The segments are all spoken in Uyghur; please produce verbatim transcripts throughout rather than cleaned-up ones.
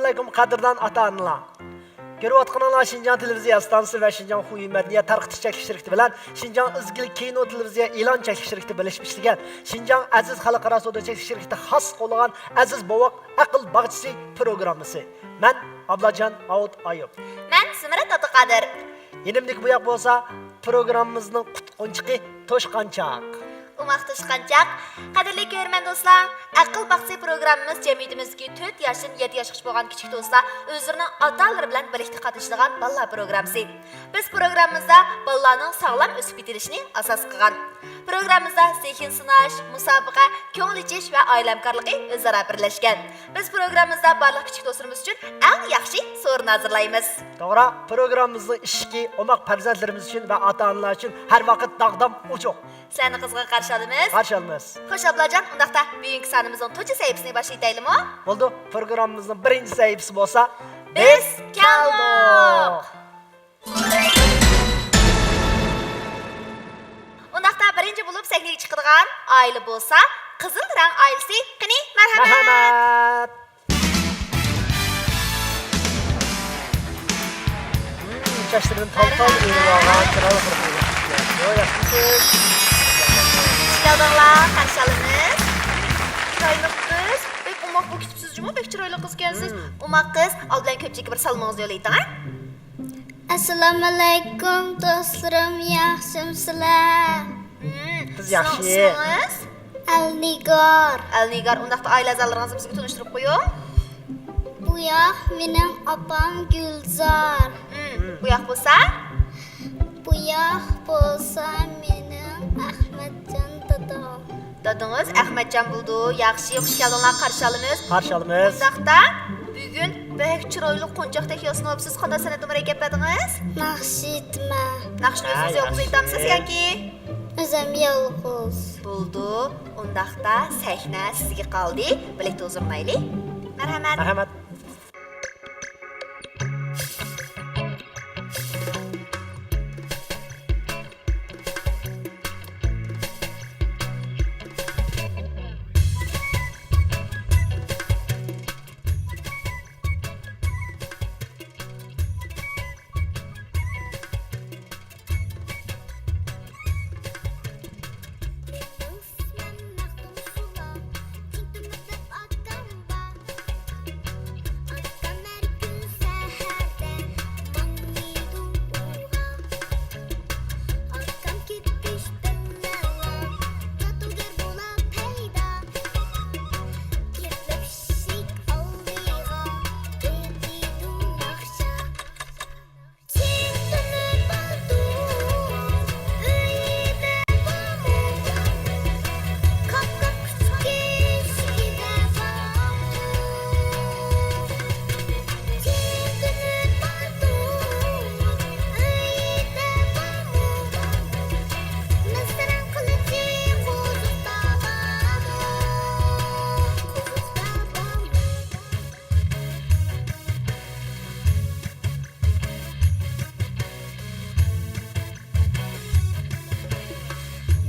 ئەسسالامۇئەلەيكۇم، قەدىردان ئاتا-ئانىلار! كۆرۈۋاتقىنىڭلار شىنجاڭ تېلېۋىزىيە ئىستانسىسى ۋە شىنجاڭ خۇيۇي مەدەنىيەت تەرقىتىش چەكلىك شىركىتى بىلەن شىنجاڭ ئىزگىلىك كىنو تېلېۋىزىيە ئېلان چەكلىك شىركىتى بىرلىشىپ ئىشلىگەن شىنجاڭ ئەزىز خەلقئارا سودا چەكلىك شىركىتى خاس قوللىغان ئەزىز بوۋاق ئەقىل باغچىسى پروگراممىسى. مەن ئابلاجان ئاۋۇت ئايۇپ. مەن زۇمرەت ئابدۇقادىر. يېنىمدىكى بۇياق بولسا پروگراممىمىزنىڭ قۇتقۇنچىقى توشقانچاق. ئوماق توشقانچاق. قەدىرلىك كۆرۈرمەن دوستلار، ئەقىل باغچىسى پروگراممىمىز جەمئىيىتىمىزدىكى تۆت ياشتىن يەتتە ياشقىچە بولغان كىچىك دوستلار ئۆزلىرىنىڭ ئاتا-ئانىلىرى بىلەن بىرلىكتە قاتنىشىدىغان بالىلار پروگراممىسى. بىز پروگراممىمىزدا بالىلارنىڭ ساغلام ئۆسۈپ يېتىلىشىنى ئاساس قىلغان. پروگراممىمىزدا زېھىن سىناش، مۇسابىقە، كۆڭۈل ئېچىش ۋە ئائىلە ھەمكارلىقى ئۆزئارا بىرلەشكەن. بىز پروگراممىمىزدا بارلىق كىچىك دوستلىرىمىز ئۈچۈن ئەڭ ياخشى سورۇن ھازىرلايمىز. توغرا، پروگراممىمىزنىڭ ئىشىكى ئوماق پەرزەنتلىرىمىز ئۈچۈن ۋە ئاتا-ئانىلار ئۈچۈن ھەر ۋاقىت داغدام ئوچۇق. سىلەرنى قىزغىن قارشى ئالىمىز. قارشى ئالىمىز. خوش، ئابلاجان، ئۇنداقتا بۈگۈنكى سانىمىزنىڭ تۇنجى سەھىپىسىنى باشلىۋېتەيلىمۇ؟ بولىدۇ، پروگراممىمىزنىڭ بىرىنچى سەھىپىسى بولسا، بىز كەلدۇق! ئۇنداقتا بىرىنچى بولۇپ سەھنىگە چىقىدىغان ئائىلە بولسا قىزىل رەڭ ئائىلىسى. قېنى، مەرھەمەت! مەرھەمەت! مم، چاچلىرىنى تال-تال ئېلىۋالغان چىرايلىق بىر قىز. ياخشىمۇسىز؟ خۇش كەلدىڭلار، قارشى ئالىمىز. چىرايلىق قىز، بەك ئوماق بولۇپ كېتىپسىز جۇمۇ، بەك چىرايلىق قىز ئىكەنسىز. مم. ئوماق قىز، ئالدى بىلەن كۆپچىلىككە بىر سالىمىڭىزنى يوللاۋېتىڭ، ھە؟ ئەسسالامۇئەلەيكۇم دوستلىرىم، ياخشىمۇسىلەر؟ مم، بىز سىزنىڭ ياخشى. ئىسمىڭىز؟ ئەلنىگار. ئەلنىگار، ئۇنداقتا ئائىلە ئەزالىرىڭىزنى بىزگە تونۇشتۇرۇپ قويۇڭ. بۇ ياق مېنىڭ ئاپام گۈلزار. مم، بۇ ياق بولسا؟ بۇ ياق بولسا مېنىڭ ئەخمەتجان دادام. دادىڭىز ئەخمەتجان بولىدۇ. ياخشى، خۇش كەلدىڭلار، قارشى ئالىمىز. قارشى ئالىمىز. ئۇنداقتا بۈگۈن بەك چىرايلىق قونچاقتەك ياسىنىۋاپسىز. قانداق سەنئەتتە مۇرەككەپ بەردىڭىز؟ ناخشا ئېيتىمەن. ناخشىنى ھە، ئۆزىڭىز يالغۇز ياخشى. ئېيتامسىز ياكى؟ ئۆزۈم يالغۇز. بولىدۇ. ئۇنداقتا سەھنە سىزگە قالدى. بىرلىكتە ھۇزۇرلىنايلى. مەرھەمەت. مەرھەمەت.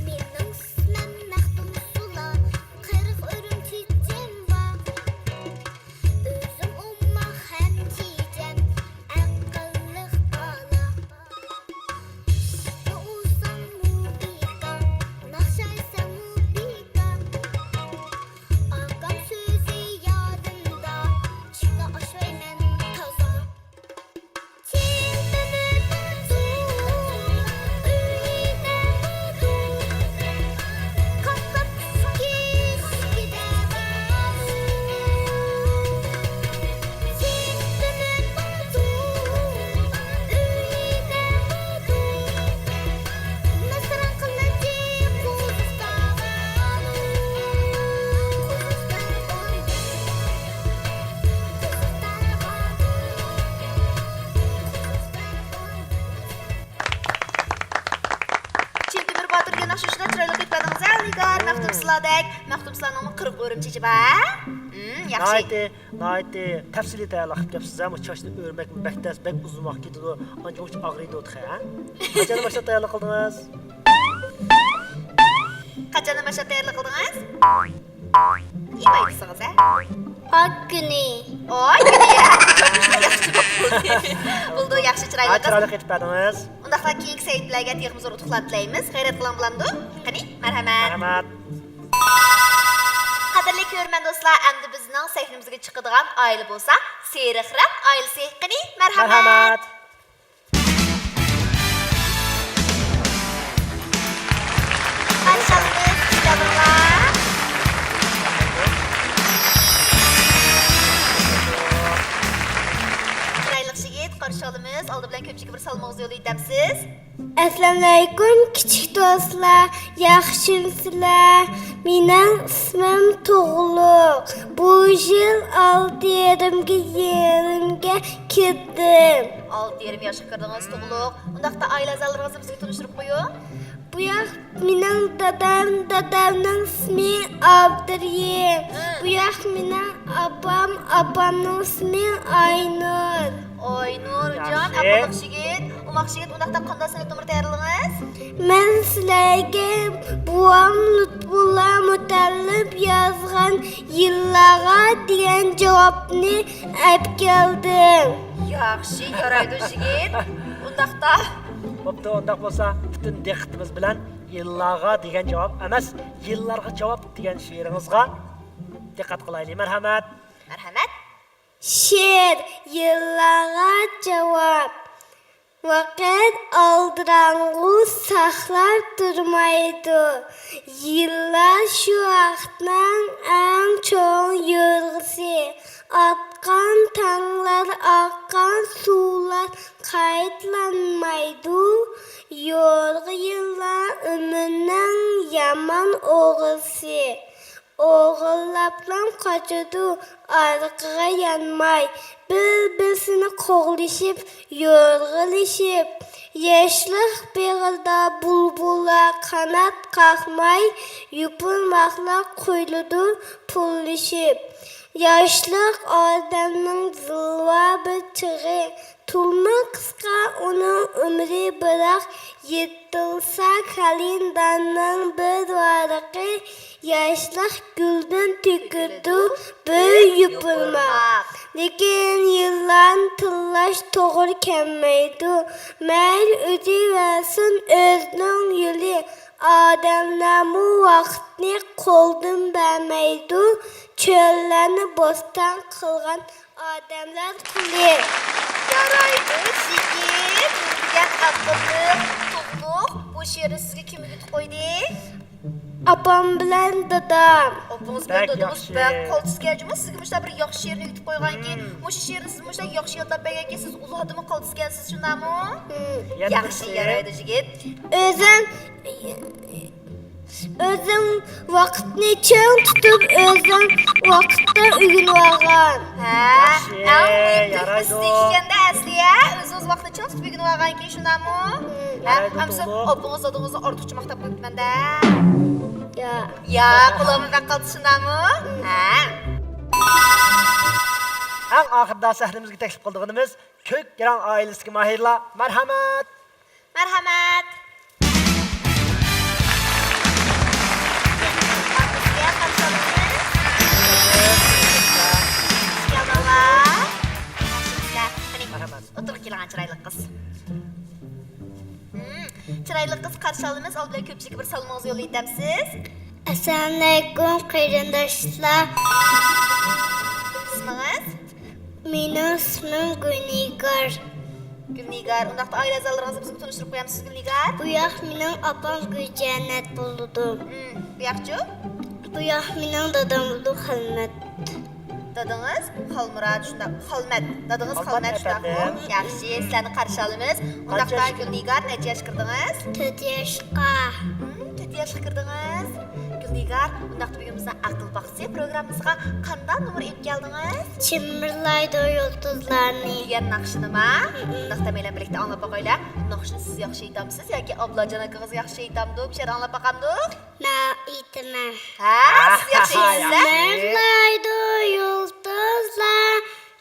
مېنىڭ ئىسمىم مەختۇمسۇلا، قىرىق ئۆرۈم چېچىم بار. ئۆزۈم ئوماق ھەم چېچەن، ئەقىللىق بالا. ئۇسسۇلنى ئۇرساممۇ بىكار، ناخشا ئېيتساممۇ بىكار. ئاكام سۆزى يادىمدا، ئىشتىن ئاشمايمەن تازا. چىن تۆمۈر باتۇر دېگەن ناخشىنى شۇنداق چىرايلىق ئېيتىپ بەردىڭىز ھە، ئەلنىگار. مەختۇمسۇلادەك. مەختۇمسۇلانىڭمۇ قىرىق ئۆرۈم چېچى بار ھە؟ ھىم، ياخشى. ناھايىتى، ناھايىتى تەپسىلىي تەييارلىق قىلىپ كەپسىز ھە. بۇ چاچنى ئۆرمەكمۇ بەك تەس، بەك ئۇزۇن ۋاقىت كېتىدۇ. ئانچە-مۇنچە ئاغرىيدۇ تېخى ھە. قاچاندىن باشلاپ تەييارلىق قىلدىڭىز؟ قاچاندىن باشلاپ تەييارلىق قىلدىڭىز؟ ئىماي دېسىڭىز ھە؟ ئاق كۈنى. ئاي، ياخشى بولدى. بولدى، ياخشى، ھە، چىرايلىق قىز. چىرايلىق ئېيتىپ بەردىڭىز. ئۇنداقتا كېيىنكى سەھىپىلەرگە تېخىمۇ زور ئۇتۇقلار تىلەيمىز. غەيرەت قىلىڭ بولامدۇ؟ قېنى، مەرھەمەت. مەرھەمەت. قەدىرلىك كۆرۈرمەن دوستلار، ئەمدى بىزنىڭ سەھنىمىزگە چىقىدىغان ئائىلە بولسا سېرىق رەڭ ئائىلىسى. قېنى، مەرھەمەت. مەرھەمەت. قارشى ئالىمىز، خۇش كەلدىڭلار. چىرايلىق يىگىت، قارشى ئالىمىز. ئالدى بىلەن كۆپچىلىككە بىر سالىمىڭىزنى يوللاپ ئۆتەمسىز؟ ئەسسالامۇئەلەيكۇم، كىچىك دوستلار، ياخشىمۇسىلەر؟ مېنىڭ ئىسمىم تۇغلۇق. بۇ يىل ئالتە يېرىمگە، يېرىمگە كىردىم. ئالتە يېرىم ياشقا كىردىڭىز، تۇغلۇق. ئۇنداقتا ئائىلە ئەزالىرىڭىزنى بىزگە تونۇشتۇرۇپ قويۇڭ. بۇ ياق مېنىڭ دادام، دادامنىڭ ئىسمى ئابدۇرېھىم. ھە. بۇ ياق مېنىڭ ئاپام، ئاپامنىڭ ئىسمى ئاينۇر. ئاينۇرجان، ياخشى. ئاقىللىق يىگىت، ئوماق يىگىت، ئۇنداقتا قانداق سەنئەت نومۇرى تەييارلىدىڭىز؟ مەن سىلەرگە بوۋام لۇتپۇللا مۇتەللىپ يازغان يىللارغا دېگەن جاۋابنى ئەپ كەلدىم. ياخشى، يارايدۇ يىگىت. ئۇنداقتا. بوپتۇ، ئۇنداق بولسا پۈتۈن دىققىتىمىز بىلەن يىللارغا دېگەن جاۋاب ئەمەس، يىللارغا جاۋاب دېگەن شېئىرىڭىزغا دىققەت قىلايلى. مەرھەمەت. مەرھەمەت. شېئىر، يىللارغا جاۋاب. ۋاقىت ئالدىراڭغۇ ساقلاپ تۇرمايدۇ. يىللار شۇ ۋاقىتنىڭ ئەڭ چوڭ يورغىسى. ئاتقان تاڭلار، ئاققان سۇلار قايتىلانمايدۇ. يورغا يىللار ئۆمۈرنىڭ يامان ئوغرىسى. ئوغرىلاپلا قاچىدۇ ئارقىغا يانماي، بىر-بىرسىنى قوغلىشىپ، يورغىلىشىپ. ياشلىق بېغىدا بۇلبۇللار قانات قاقماي، يوپۇرماقلار قويۇلىدۇ پۇللىشىپ. ياشلىق ئادەمنىڭ زىلۋا بىر چېغى، تولىمۇ قىسقا ئۇنىڭ ئۆمرى، بىراق يىرتىلسا كالېندارنىڭ بىر ۋارىقى، ياشلىق گۈلدىن تۆكۈلىدۇ بىر يوپۇرماق. لېكىن يىللارنى تىللاش توغرا كەلمەيدۇ. مەيلى ئۆتۈۋەرسۇن ئۆزىنىڭ يولى، ئادەملەرمۇ ۋاقىتنى قولدىن بەرمەيدۇ. چۆللەرنى بوستان قىلغان ئادەملەر قۇلى. يارايدۇ، يىگىت، دېگەن ئاقىللىق، تۇغلۇق. بۇ شېئىرنى سىزگە كىم ئۆگىتىپ قويدى؟ ئاپام بىلەن دادام. ئاپىڭىز بىلەن دادىڭىز بەك قالتىسكەن جۇمۇ. سىزگە مۇشۇنداق بىر ياخشى شېئىرنى ئۆگىتىپ قويغانكىن، مۇشۇ شېئىرنى سىز مۇشۇنداق ياخشى يادلاپ بەرگەنكىن، سىز ئۇلارنىمۇ قالتىسكەنسىز، شۇنداقمۇ؟ يەنە ياخشى، بىرسى. يارايدۇ، يىگىت. ئۆزۈم ئۆزۈم ۋاقىتنى چىڭ تۇتۇپ، ئۆزۈم ۋاقىتتا ئۆگىنىۋالغان. ھە، ياخشى، ئەڭ مۇھىم تۆھپە يارايدۇ. سىزدە ئىكەندە ئەسلى، ھە؟ ئۆزىڭىز ۋاقىتنى چىڭ تۇتۇپ ئۆگىنىۋالغانكەن، شۇنداقمۇ؟ ھە، يارايدۇ، ئەمىسە توغرا. ئاپىڭىز دادىڭىزنى ئارتۇقچە ماختاپ قويۇپتىمەن-دە. ياق. ياق، ئۇلارمۇ بەك قالتىس، شۇنداقمۇ؟ ھە. ئەڭ ئاخىرىدا سەھنىمىزگە تەكلىپ قىلىدىغىنىمىز كۆك رەڭ ئائىلىسىدىكى ماھىرلار. مەرھەمەت. مەرھەمەت. ئارتىسكا قارشى ئالىمىز. كەلدىڭلار. ياخشىمۇسىلەر؟ قېنى، مەرھەمەت. ئوتتۇرىغا كېلىڭ، چىرايلىق قىز. ھىم، چىرايلىق قىز قارشى ئالىمىز. ئالدى بىلەن كۆپچىلىككە بىر سالىمىڭىزنى يوللاپ ئۆتەمسىز؟ ئەسسالامۇئەلەيكۇم، قېرىنداشلار. ئىسمىڭىز؟ مېنىڭ ئىسمىم گۈلنىگار. گۈلنىگار، ئۇنداقتا ئائىلە ئەزالىرىڭىزنى بىزگە تونۇشتۇرۇپ قويامسىز، گۈلنىگار؟ بۇ ياق مېنىڭ ئاپام گۈلجەننەت بولىدۇ. ھىم، بۇ ياقچۇ؟ بۇ ياق مېنىڭ دادام بولىدۇ، خەلمەت. دادىڭىز خالمۇرات، شۇنداق، خالمەت. دادىڭىز خالمەت، خالمەت، شۇنداقمۇ؟ ئەپەندىم. ياخشى، سىلەرنى قارشى ئالىمىز. قانچە ئۇنداقتا ياش؟ گۈلنىگار، نەچچە ياشقا كىردىڭىز؟ تۆت ياشقا. ھىم، تۆت ياشقا كىردىڭىز. گۈلنىگار، ئۇنداقتا بۈگۈن بىزنىڭ ئەقىل باغچىسى پروگراممىسىغا قانداق نومۇر ئېلىپ كەلدىڭىز؟ چىمىرلايدۇ يۇلتۇزلارنى دېگەن ناخشىنىما؟ ھىم. ئۇنداقتا مەيلى بىللە ئاڭلاپ باقايلى. ناخشىنى سىز ياخشى ئېيتامسىز ياكى ئابلاجان ئاكىڭىز ياخشى ئېيتامدۇ؟ بىر شەرت ئاڭلاپ باقامدۇق؟ مەن ئېيتىمەن. ھە، سىز ياخشى ئېيتىسىز. چىمىرلايدۇ يۇلتۇزلار،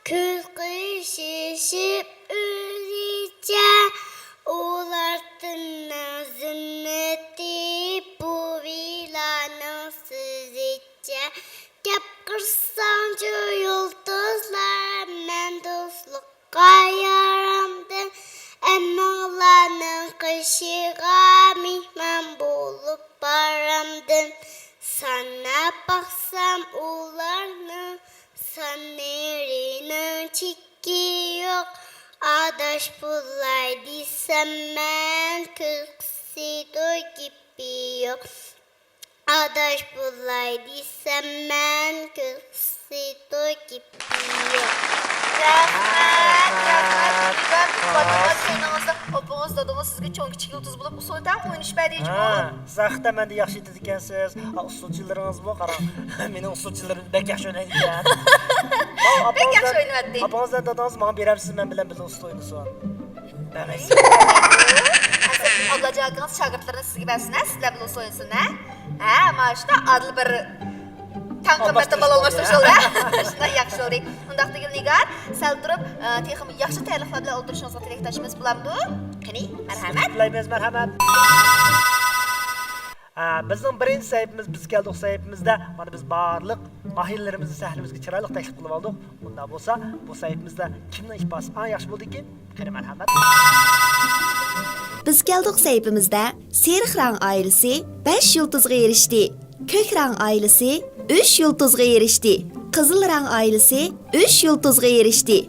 كۈز قىشىشىپ ئۆزىچە، ئۇلار تۈننىڭ زىننىتى، بوۋىلارنىڭ سۆزىچە. گەپ قىلساڭچۇ ئۇلارنىڭ قېشىغا مېھمان بولۇپ بارامدىم. ساناپ باقسام ئۇلارنىڭ سانلىرىنىڭ چېكى يوق. ئاداش بولاي دېسەم مەن، كۆرسىتىدۇ گېپى يوق. ئاداش بولاي دېسەم مەن، كۆرسىتىدۇ گېپى يوق. رەھمەت، رەھمەت، رەھمەت. ئوپىڭىز، دادىڭىز سىزگە چوڭ كىچىك يۇلتۇز بولۇپ، ئۇسسۇل تەڭ ئوينىشىپ بەردى جۇمۇ. ھە، سىز ھەقىقەتەن مەندىن ياخشى ئېيتىدىكەنسىز. ھە، ئۇسسۇلچىلىرىڭىزمۇ قاراڭ. مېنىڭ ئۇسسۇلچىلىرىم بەك ياخشى ئوينايدىكەن. بەك ياخشى ئوينىۋەتتى. ئاپىڭىز بىلەن دادىڭىز ماڭا بېرەمسىز، مەن بىلەن بىللە ئۇسسۇل ئوينىسۇن؟ ئەمەسمۇ؟ ئەسلى ئابلاجان ئاكىڭىز شاگىرتلىرىنى سىزگە بەرسۇن ھە، سىز بىلەن بىللە ئۇسسۇل ئوينىسۇن ھە. ھە، مانا شۇنداق ئادىل بىر تەڭ قىممەتتە بال ئالماشتۇرۇش بولدى. شۇنداق ياخشى بولدى. ئۇنداقتا گۈلنىگار، سەل تۇرۇپ، ئە، تېخىمۇ ياخشى تەلىقلار بىلەن ئولتۇرۇشىڭىزغا تىلەكداشمىز، بولامدۇ؟ قېنى، مەرھەمەت. تىلەيمىز، مەرھەمەت. ئە، بىزنىڭ بىرىنچى سەھىپىمىز، بىز كەلدۇق سەھىپىمىزدە، مانا بىز بارلىق ماھىرلىرىمىزنى سەھنىمىزگە چىرايلىق تەكلىپ قىلىپ ئالدۇق. ئۇنداق بولسا، بۇ سەھىپىمىزدە كىمنىڭ ئىپادىسى ئەڭ ياخشى بولدىكىن؟ قېنى، مەرھەمەت. بىز كەلدۇق سەھىپىمىزدە سېرىق رەڭ ئائىلىسى بەش يۇلتۇزغا ئېرىشتى. كۆك رەڭ ئائىلىسى ئۈچ يۇلتۇزغا ئېرىشتى. قىزىل رەڭ ئائىلىسى ئۈچ يۇلتۇزغا ئېرىشتى.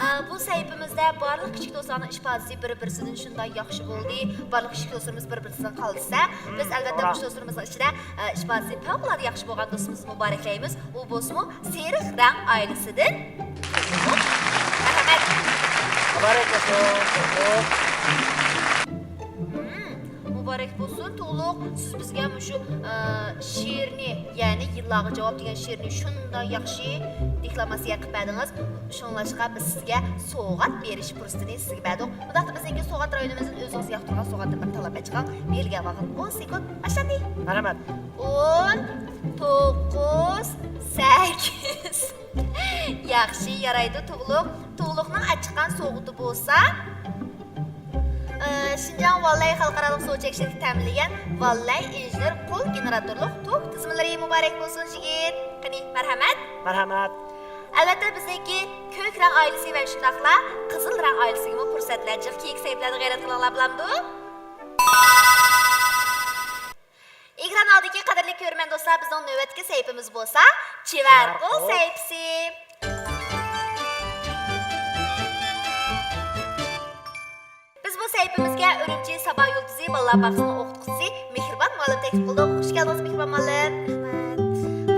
ئا، بۇ سەھىپىمىزدە بارلىق كىچىك دوستلارنىڭ ئىپادىسى بىر-بىرسىدىن شۇنداق ياخشى بولدى. بارلىق كىچىك دوستلىرىمىز بىر-بىرسىدىن قالدى دېسە، بىز ئەلۋەتتە مۇشۇ دوستلىرىمىزنىڭ ئىچىدە، ئە، ئىپادىسى پەۋقۇلئاددە ياخشى بولغان دوستىمىزنى مۇبارەكلەيمىز. ئۇ بولسىمۇ سېرىق رەڭ ئائىلىسىدىن. مەرھەمەت. مۇبارەك بولسۇن. مم، مۇبارەك بولسۇن، تۇغلۇق. سىز بىزگە مۇشۇ، ئە، شېئىرنى، يەنى يىللارغا جاۋاب دېگەن شېئىرنى شۇنداق ياخشى دېكلاماتسىيە قىلىپ بەردىڭىز. شۇڭلاشقا بىز سىزگە سوۋغات بېرىش پۇرسىتىنى سىزگە بەردۇق. ئۇنداقتا بىزنىڭكى سوۋغات رايونىمىزدىن ئۆزىڭىزگە ياقتۇرغان سوۋغاتتىن بىر تاللاپ بېرىپ چىقىڭ. بېلگىيە ۋاقىت ئون سېكۇنت باشلاندى. مەرھەمەت. ئون، توققۇز، سەككىز. ياخشى، يارايدۇ، تۇغلۇق. تۇغلۇقنىڭ ئاچىققان سوۋغىتى بولسا، ئى، شىنجاڭ ۋاللەي خەلقئارالىق سۇ چەك شىركىتى تەمىنلىگەن ۋاللەي ئىنژېنېر قول گېنېراتورلۇق توك تىزمىلىرى. مۇبارەك بولسۇن، يىگىت. قېنى، مەرھەمەت. مەرھەمەت. ئەلۋەتتە، بىزنىڭكى كۆك رەڭ ئائىلىسى ۋە شۇنداقلا قىزىل رەڭ ئائىلىسىگىمۇ پۇرسەتلەر جىق. كېيىنكى سەھىپىلەردە غەيرەت قىلىڭلار، بولامدۇ؟ ئېكران ئالدىدىكى قەدىرلىك كۆرۈرمەن دوستلار، بىزنىڭ نۆۋەتتىكى سەھىپىمىز بولسا چىۋەرقۇل سەھىپىسى. بىز بۇ سەھىپىمىزگە ئۈرۈمچى سابا يۇلتۇزى بالىلار باغچىسىنىڭ ئوقۇتقۇچىسى مېھرىبان مۇئەللىم تەكلىپ قىلدۇق. خۇش كەلدىڭىز، مېھرىبان مۇئەللىم. رەھمەت.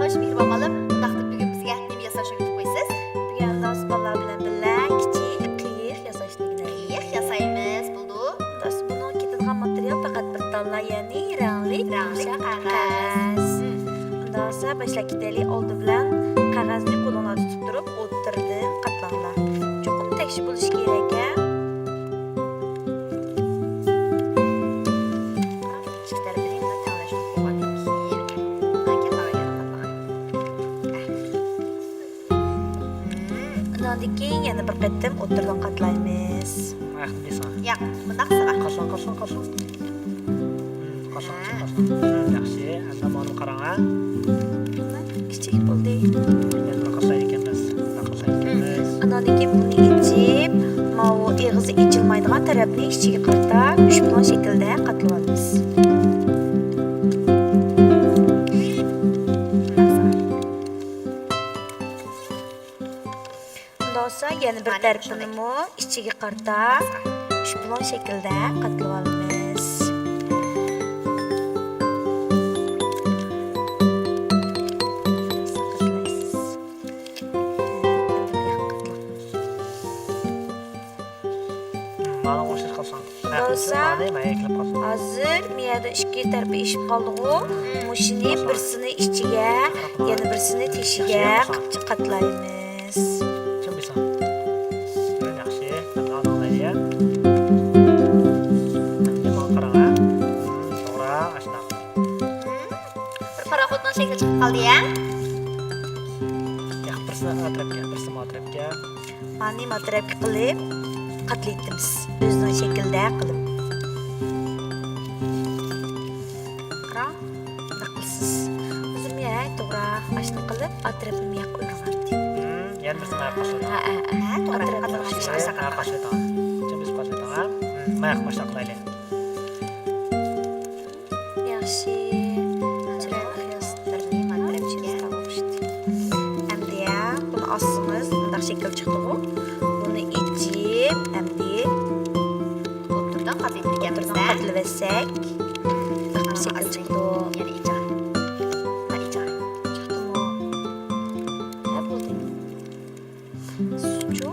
خوش، مېھرىبان مۇئەللىم، ئۇنداقتا بۈگۈن بىزگە نېمە ياساشنى ئۆگىتىپ قويىسىز؟ بۈگۈن ئەمدى بالىلار بىلەن بىللە كىچىك قېيىق ياساشنى ئۆگىنەيلى. قېيىق ياسايمىز، بولدى. ئەمدى بۇنىڭغا كېتىدىغان ماتېرىيال پەقەت بىر تاللا، يەنى رەڭلىك، رەڭلىك يۇمشاق قەغەز. قەغەز. مم. ئەمدى باشلاپ كېتەيلى. ئالدى بىلەن قەغەزنى قولۇڭلاردا تۇتۇپ تۇرۇپ، ئوتتۇرىدىن قاتلاڭلار. چوقۇم تەكشى بولۇشى كېرەك ھە. ئىككى تەرىپىنى مۇنداق تەڭلەشتۈرۈپ بولغاندىن كېيىن، مانا قەغەزگە قاتلاڭ. ئۇنىڭدىن كېيىن يەنە بىر قېتىم ئوتتۇرىدىن قاتلايمىز. ئاياقنى بېسىڭ. ياق، بۇنداق سىغا. قاتلاڭ، قاتلاڭ، قاتلاڭ. قاتلاڭ، قاتلاڭ. ياخشى، ئەمدى مانا قاراڭ ھە. كىچىك بولدى. يەنە بىر قاتلايدىكەنمىز، بىر قاتلايدىكەنمىز. ئاندىن كېيىن بۇنى ئېچىپ، ماۋۇ ئېغىزى ئېچىلمايدىغان تەرەپنى ئىچىگە قارىتا ئۈچ بۇلۇڭ شەكلىدە قاتلىۋالىمىز. ئۇنداق بولسا يەنە بىر تەرىپىنىمۇ ئىچىگە قارىتا ئۈچ بۇلۇڭ شەكلىدە قاتلىۋالىمىز. مانا ئوخشاش قالسۇن. بولسا، ھازىر مۇ يەردە ئىككى تەرىپى ئېشىپ قالدىغۇ. مۇشۇنى بىرسىنى ئىچىگە، يەنە بىرسىنى تېشىگە قىلىپ قاتلايمىز. چىڭ بېسىڭ. ياخشى. ئەمدى ئالدىڭلار يا. ئەمدى ماڭا قاراڭ ھە. توغرا، ئاشۇنداق. بىر پاراخوتنىڭ شەكلى چىقىپ قالدى يا. ياق، بىرسىنى ئەترەپكە، بىرسىنى ئەترەپكە. مانى ماترەپكە قىلىپ قاتلىتىمىز. ئۆزىنىڭ شەكلىدە قىلىپ. قاراڭ، مۇنداق قىلىسىز. ئۆزۈم يا، توغرا، ئاشۇنى قىلىپ، ئاترەپنى مۇياققا ئۆرۈڭ. يەنە بىرسى ماياق باشلايدۇ. ھە، ھە، ھە. ھە، توغرا. ئاتىراپ باشلايدۇ. ھە، قاشلايدۇ. جىمىش قاشلايدۇ. ھە. ماياق باشلاپ قىلايلى. ياخشى. چىرايلىق ياسىتىپ بەردى. ئەمدى يا، بۇنى ئاچسىڭىز، مۇنداق شەكىل چىقتىغۇ. بۇنى ئېچىپ، ئەمدى ئوتتۇرىدىن قاتلىۋېتىمىز. ئوتتۇرىدىن قاتلىۋەتسەك، مۇنداق بىر شەكىل چىقىدۇ. يەنە ئېچىڭ. مانا ئېچىڭ. چىقتىمۇ؟ ھە، بولدى. سۇچۇ،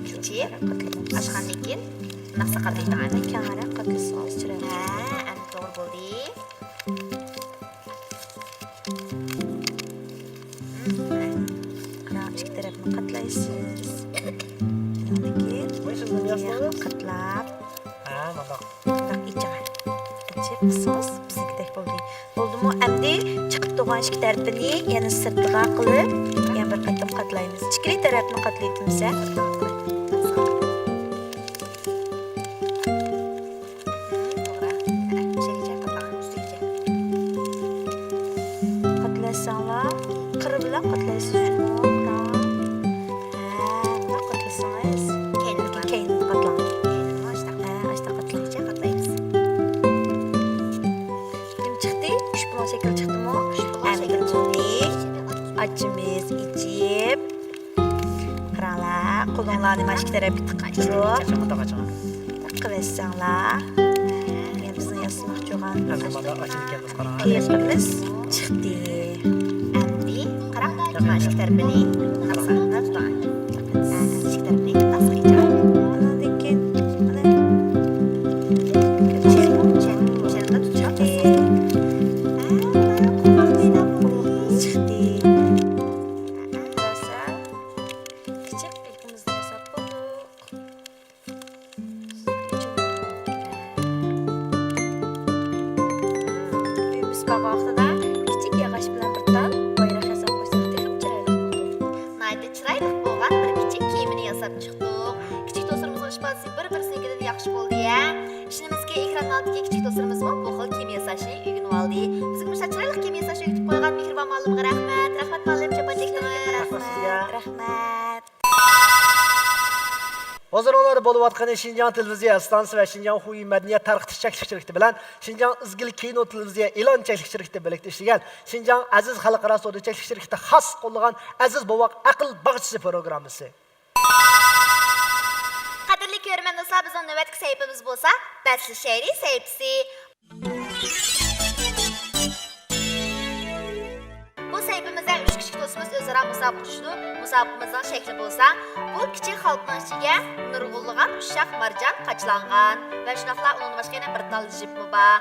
كىچىك، ئاچقاندىن كېيىن مۇنداق ساقاپ بېرىڭ. كەڭرەك قاتلىسىڭىز چىرايلىق. ھە، ئەمدى توغرا بولدى. قاراڭ، ئىككى تەرەپنى قاتلايسىز. ئاندىن كېيىن قاتلاپ، ھە، مۇنداق. مۇنداق ئېچىڭ. ئېچىپ قىسسىڭىز بىزنىڭكىدەك بولدى. بولدىمۇ؟ ئەمدى چىقىپ تۇرغان ئىككى تەرىپىنى يەنە سىرتىغا قىلىپ، يەنە بىر قېتىم قاتلايمىز. ئىككىلى تەرەپنى قاتلايتتىم سەن. قاتلىساڭلار، قىرى بىلەن قاتلايسىز شۇنى. ھە، مۇنداق قاتلىسىڭىز. كەينىدىن قاتلاڭ. ھە، ئاشتاق قاتلاڭ. نېمە چىقتى؟ ئۈچ بۇلۇڭ شەكلى چىقتىمۇ؟ ئۈچ بۇلۇڭ شەكلى چىقتى. ئەمدى بۇنى ئاچىمىز، ئېچىپ. قاراڭلار، قولۇڭلارنى مانا شۇ تەرەپكە تىقىپ تۇرۇپ، تىقىۋەتسەڭلار. مانا بىزنىڭ ياسىماقچى بولغان قېيىقىمىز چىقتى. ئەمدى قاراڭ، مانا شۇ تەرىپىنى تۇتۇڭ. ئىككى تەرىپىنى تۇتۇڭ. ئاندىن كېيىن مانا چىقتى. كىچىك قېيىقىمىزنى ياساپ بولدۇق. ئۆيىمىز بارغان ۋاقتىدا كىچىك ياغاچ بىلەن بىر تال بايراق ياساپ قويساق تېخىمۇ چىرايلىق بولىدۇ. ناھايىتى چىرايلىق بولغان بىر كىچىك كېمىنى ياساپ چىقتۇق. كىچىك دوستلىرىمىزنىڭ ئىپادىسى بىر-بىرسىنىڭكىدىن ياخشى بولدى ھە. ئىشىنىمىزكى، ئېكران ئالدىدىكى كىچىك دوستلىرىمىزمۇ بۇ خىل كېمە ياساشنى ئۆگىنىۋالدى. بىزگە مۇشۇنداق چىرايلىق كېمە ياساشنى ئۆگىتىپ قويغان مېھرىبان مۇئەللىمگە رەھمەت. رەھمەت مۇئەللىم، چاپان چەكتىڭىز. رەھمەت سىزگە. رەھمەت. ھۇزۇرۇڭلاردا بولۇۋاتقىنى شىنجاڭ تېلېۋىزىيە ئىستانسىسى ۋە شىنجاڭ خۇيى مەدەنىيەت تارقىتىش چەكلىك شىركىتى بىلەن شىنجاڭ ئىزگىل كىنو تېلېۋىزىيە ئېلان چەكلىك شىركىتى بىرلىكتە ئىشلىگەن شىنجاڭ ئەزىز خەلقئارا سودا چەكلىك شىركىتى خاس قوللىغان ئەزىز بوۋاق ئەقىل باغچىسى پروگراممىسى. قەدىرلىك كۆرۈرمەن دوستلار، بىزنىڭ نۆۋەتتىكى سەھىپىمىز بولسا بەسلىشەيلى سەھىپىسى. بۇ سەھىپىمىزدە ئۈچ كىچىك دوستىمىز ئۆزئارا مۇسابىقە چۈشىدۇ. مۇسابىقىمىزنىڭ شەكلى بولسا، بۇ كىچىك خالتىنىڭ ئىچىگە نۇرغۇنلىغان ئۇششاق مارجان قاچىلانغان ۋە شۇنداقلا ئۇنىڭدىن باشقا يەنە بىر تال جىپمۇ بار.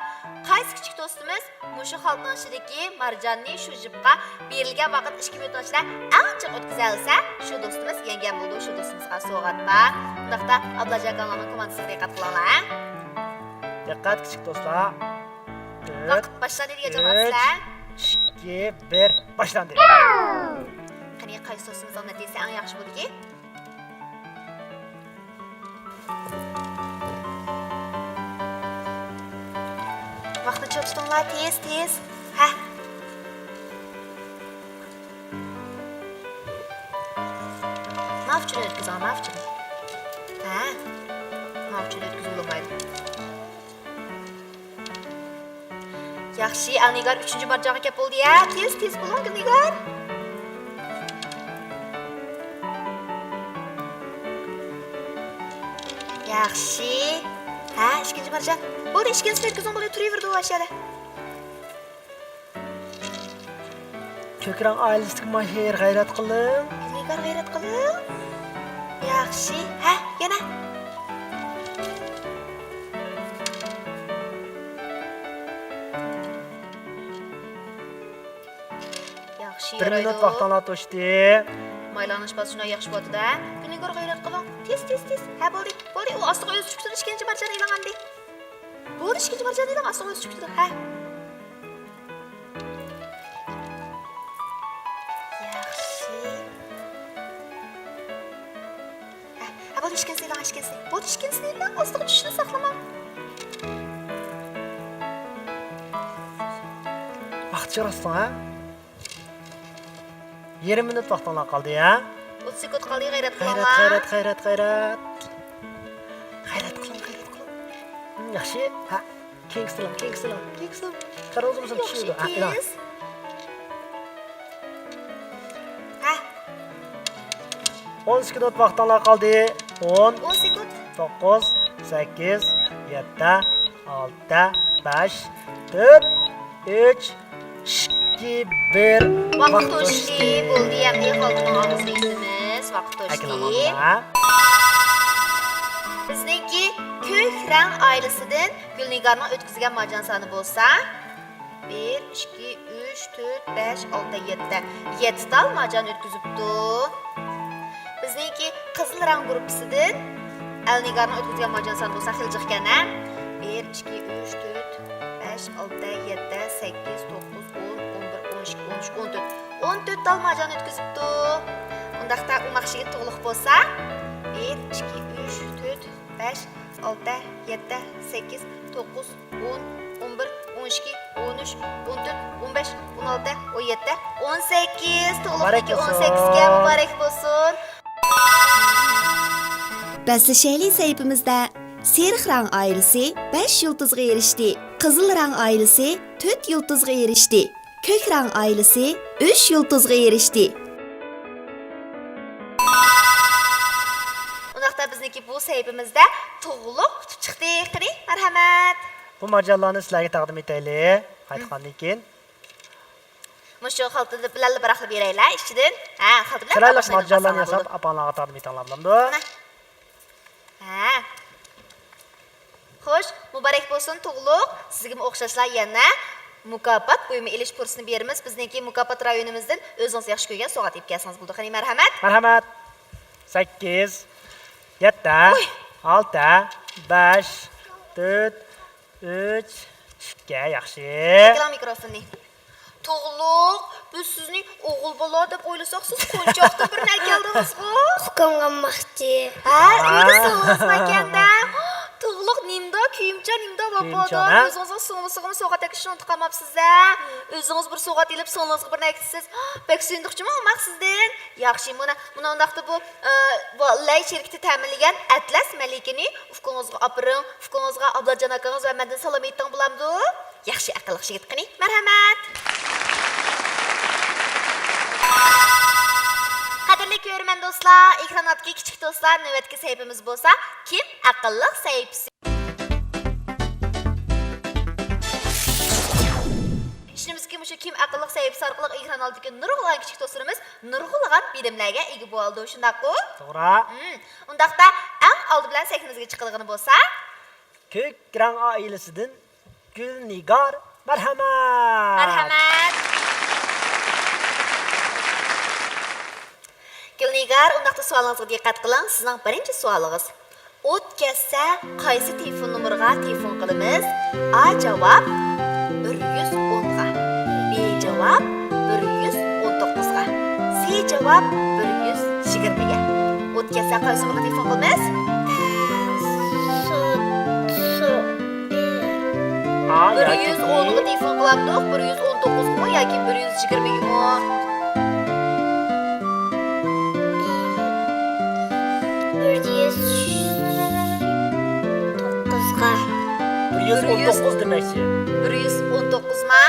قايسى كىچىك دوستىمىز مۇشۇ خالتىنىڭ ئىچىدىكى مارجاننى شۇ جىپقا بېرىلگەن ۋاقىت ئىككى مىنۇتنىڭ ئىچىدە ئەڭ جىق ئۆتكۈزەلىسە، شۇ دوستىمىز يەڭگەن بولىدۇ، شۇ دوستىمىزغا سوۋغات بار. ئۇنداقتا ئابلاجان ئاكاڭلارنىڭ كوماندىسىغا دىققەت قىلىڭلار ھە. دىققەت كىچىك دوستلار. ۋاقىت باشلاندى دېگەن جاۋاب سىلەر. ئۈچ، ئىككى، بىر، باشلاندى. قېنى، قايسى دوستىمىزنىڭ نەتىجىسى ئەڭ ياخشى بولدىكى؟ ۋاقىتنى چىڭ تۇتۇڭلار، تېز، تېز. ھە. ماۋۇ ئۇچىنى ئۆتكۈزۈڭ، ماۋۇ ئۇچىنى. ھە. ماۋۇ ئۇچىنى ئۆتكۈزۈۋالمايدۇ. ياخشى، ئەلنىگار ئۈچىنچى مارجانغا كەپ بولدى ھە. تېز، تېز بولۇڭ، گۈلنىگار. ياخشى. ھە، ئىككىنچى مارجان. بولدى، ئىككىنچىسىنى ئۆتكۈزۈڭ، بولدى، تۇرۇۋېرىدۇ ئاشۇ يەردە. كۆكرەڭ ئائىلىسىدىكى ماھىر، غەيرەت قىلىڭ. گۈلنىگار، غەيرەت قىلىڭ. ياخشى. ھە، يەنە. ياخشى، بىر مىنۇت ۋاقتىڭلار توشتى. مايلانىش باسقۇچىنىڭ ياخشى بولۇۋاتىدۇ ھە. گۈلنىگار، غەيرەت قىلىڭ. تېز، تېز، تېز. ھە، بولدى. بولدى، ئۇ ئاستىغا ئۆزى چۈشۈپ تۇرىدۇ، ئىككىنچى مارجاننى ئېلىڭ ئەمدى. بولدى، ئىككىنچى مارجاننى ئېلىڭ، ئاستىغا ئۆزى چۈشۈپ تۇرىدۇ. ھە. ياخشى. ھە، ھە، بولدى، ئىككىنچىسىنى ئېلىڭ، ئىككىنچىسىنى. بولدى، ئىككىنچىسىنى ئېلىڭ، ئاستىغا چۈشۈشنى ساقلىماڭ. ۋاقىت چىرىسىڭ، ھە؟ يېرىم مىنۇت ۋاقتىڭلار قالدى، ھە؟ ئوتتۇز سېكۇنت قالدى، غەيرەت قىلىڭلار. غەيرەت، غەيرەت، غەيرەت. غەيرەت قىلىڭ، غەيرەت قىلىڭ. ھىم، ياخشى. ھە. كېيىنكىسى سىلەڭ، كېيىنكىسى سىلەڭ، كېيىنكىسى سىلەڭ. قارىۋالسىڭىز چۈشىدۇ. ھە، ياخشى، ئىلان. ھە. ئون سېكۇنت ۋاقتىڭلار قالدى. ئون، ئون سېكۇنت. توققۇز، سەككىز، يەتتە، ئالتە، بەش، تۆت، ئۈچ، ئىككى، بىر. ۋاقىت توشتى. بولدى، ئەمدى خالتىنىڭ ئاغزىنى يېپىمىز. ۋاقىت توشتى. ئەكىلىڭلار. بىزنىڭكى كۆك رەڭ ئائىلىسىدىن گۈلنىگارنىڭ ئۆتكۈزگەن مارجان سانى بولسا، بىر، ئىككى، ئۈچ، تۆت، بەش، ئالتە، يەتتە. يەتتە تال مارجان ئۆتكۈزۈپتۇ. بىزنىڭكى قىزىل رەڭ گۇرۇپپىسىدىن ئەلنىگارنىڭ ئۆتكۈزگەن مارجان سانى بولسا خېلى جىقكەن ھە. بىر، ئىككى، ئۈچ، تۆت، بەش، ئالتە، يەتتە، سەككىز، توققۇز، ئون، ئون بىر، ئون ئىككى، ئون ئۈچ، ئون تۆت. ئون تۆت تال مارجان ئۆتكۈزۈپتۇ. ئۇنداقتا ئوماق يىگىت تۇغلۇق بولسا، بىر، ئىككى، ئۈچ، تۆت، بەش، ئالتە، يەتتە، سەككىز، توققۇز، ئون، ئون بىر، ئون ئىككى، ئون ئۈچ، ئون تۆت، ئون بەش، ئون ئالتە، ئون يەتتە، ئون سەككىز. تۇغلۇقنىڭكى ئون سەككىزگە مۇبارەك بولسۇن. بەسلىشەيلى سەھىپىمىزدە سېرىق رەڭ ئائىلىسى بەش يۇلتۇزغا ئېرىشتى، قىزىل رەڭ ئائىلىسى تۆت يۇلتۇزغا ئېرىشتى، كۆك رەڭ ئائىلىسى ئۈچ يۇلتۇزغا ئېرىشتى. ئۇنداقتا بىزنىڭكى بۇ سەھىپىمىزدە تۇغلۇق ئۇتۇپ چىقتى. قېنى، مەرھەمەت. بۇ مارجانلارنى سىلەرگە تەقدىم ئېتەيلى. قايتقاندىن كېيىن. مۇشۇ خالتا بىلەنلا بىراقلا بېرەيلى ئىچىدىن. ھە، خالتا بىلەن چىرايلىق مارجانلارنى ياساپ ئاپاڭلارغا تەقدىم ئېتىڭلار، بولامدۇ؟ مانا. ھە. خوش، مۇبارەك بولسۇن تۇغلۇق. سىزگىمۇ ئوخشاشلا يەنە مۇكاپات بۇيۇمى ئېلىش پۇرسىتىنى بېرىمىز. بىزنىڭكى مۇكاپات رايونىمىزدىن ئۆزىڭىز ياخشى كۆرگەن سوۋغات ئېلىپ كەلسىڭىز بولىدۇ. قېنى، مەرھەمەت. مەرھەمەت. سەككىز، يەتتە، ئوي. ئالتە، بەش، تۆت، ئۈچ، ئىككى، ياخشى. ئەكىلىڭ مىكروفوننى. تۇغلۇق، بىز سىزنى ئوغۇل بالا دەپ ئويلىساق، سىز قونچاقتىن بىرنى ئەكەلدىڭىزغۇ؟ ئۇكام ئالماقچى. ھە، ئۆيدە سوغىڭىزمۇ ئىكەندە؟ تۇغلۇق نېمىدا، كۆيۈمچان نېمىدا، ۋاپادار. كۆيۈمچان، ھە؟ ئۆزىڭىزنىڭ سىڭلىسىغىمۇ سوۋغات ئەكىشنى ئۇنتۇپ قالماپسىز-ھە؟ ئۆزىڭىز بىر سوۋغات ئېلىپ، سىڭلىڭىزغا بىرنى ئەكىتىسىز. بەك سۆيۈندۇقچىمۇ ئالماق سىزدىن. ياخشى، مانا، مۇنۇنداقتا بۇ، ئە، بۇ لەي شىركىتى تەمىنلىگەن ئەتلەس مەلىكىنى ئۇكىڭىزغا ئاپىرىڭ، ئۇكىڭىزغا ئابلاتجان ئاكىڭىز ۋە مەندىن سالام ئېيتىڭ، بولامدۇ؟ ياخشى، ئەقىللىق يىگىت، قېنى، مەرھەمەت. قەدىرلىك كۆرۈرمەن دوستلار، ئېكران ئالدىدىكى كىچىك دوستلار، نۆۋەتتىكى سەھىپىمىز بولسا كىم ئەقىللىق سەھىپىسى. ئىشىنىمىزكى، مۇشۇ كىم ئەقىللىق سەھىپىسى ئارقىلىق ئېكران ئالدىدىكى نۇرغۇنلىغان كىچىك دوستلىرىمىز نۇرغۇنلىغان بىلىملەرگە ئىگە بولىدۇ، شۇنداققۇ؟ توغرا. مم. ئۇنداقتا ئەڭ ئالدى بىلەن سەھنىمىزگە چىقىدىغىنى بولسا، كۆك رەڭ ئائىلىسىدىن گۈلنىگار، مەرھەمەت. مەرھەمەت. گۈلنىگار، ئۇنداقتا سوئالىڭىزغا دىققەت قىلىڭ. سىزنىڭ بىرىنچى سوئالىڭىز. ئوت كەتسە، قايسى تېلېفون نومۇرىغا تېلېفون قىلىمىز؟ ئا جاۋاب، بىر يۈز ئونغا. بى جاۋاب، بىر يۈز ئون توققۇزغا. سى جاۋاب، بىر يۈز يىگىرمىگە. ئوت كەتسە، قايسى نومۇرغا تېلېفون قىلىمىز؟ سو، سو، ئى. ئا بىر يۈز ئونغا ياكى بى. تېلېفون قىلامدۇق؟ بىر يۈز ئون توققۇزغىمۇ ياكى بىر يۈز يىگىرمىگىمۇ؟ بىر يۈز توققۇزغا. بىر يۈز ئون توققۇز دېمەكچى. بىر يۈز ئون توققۇزما؟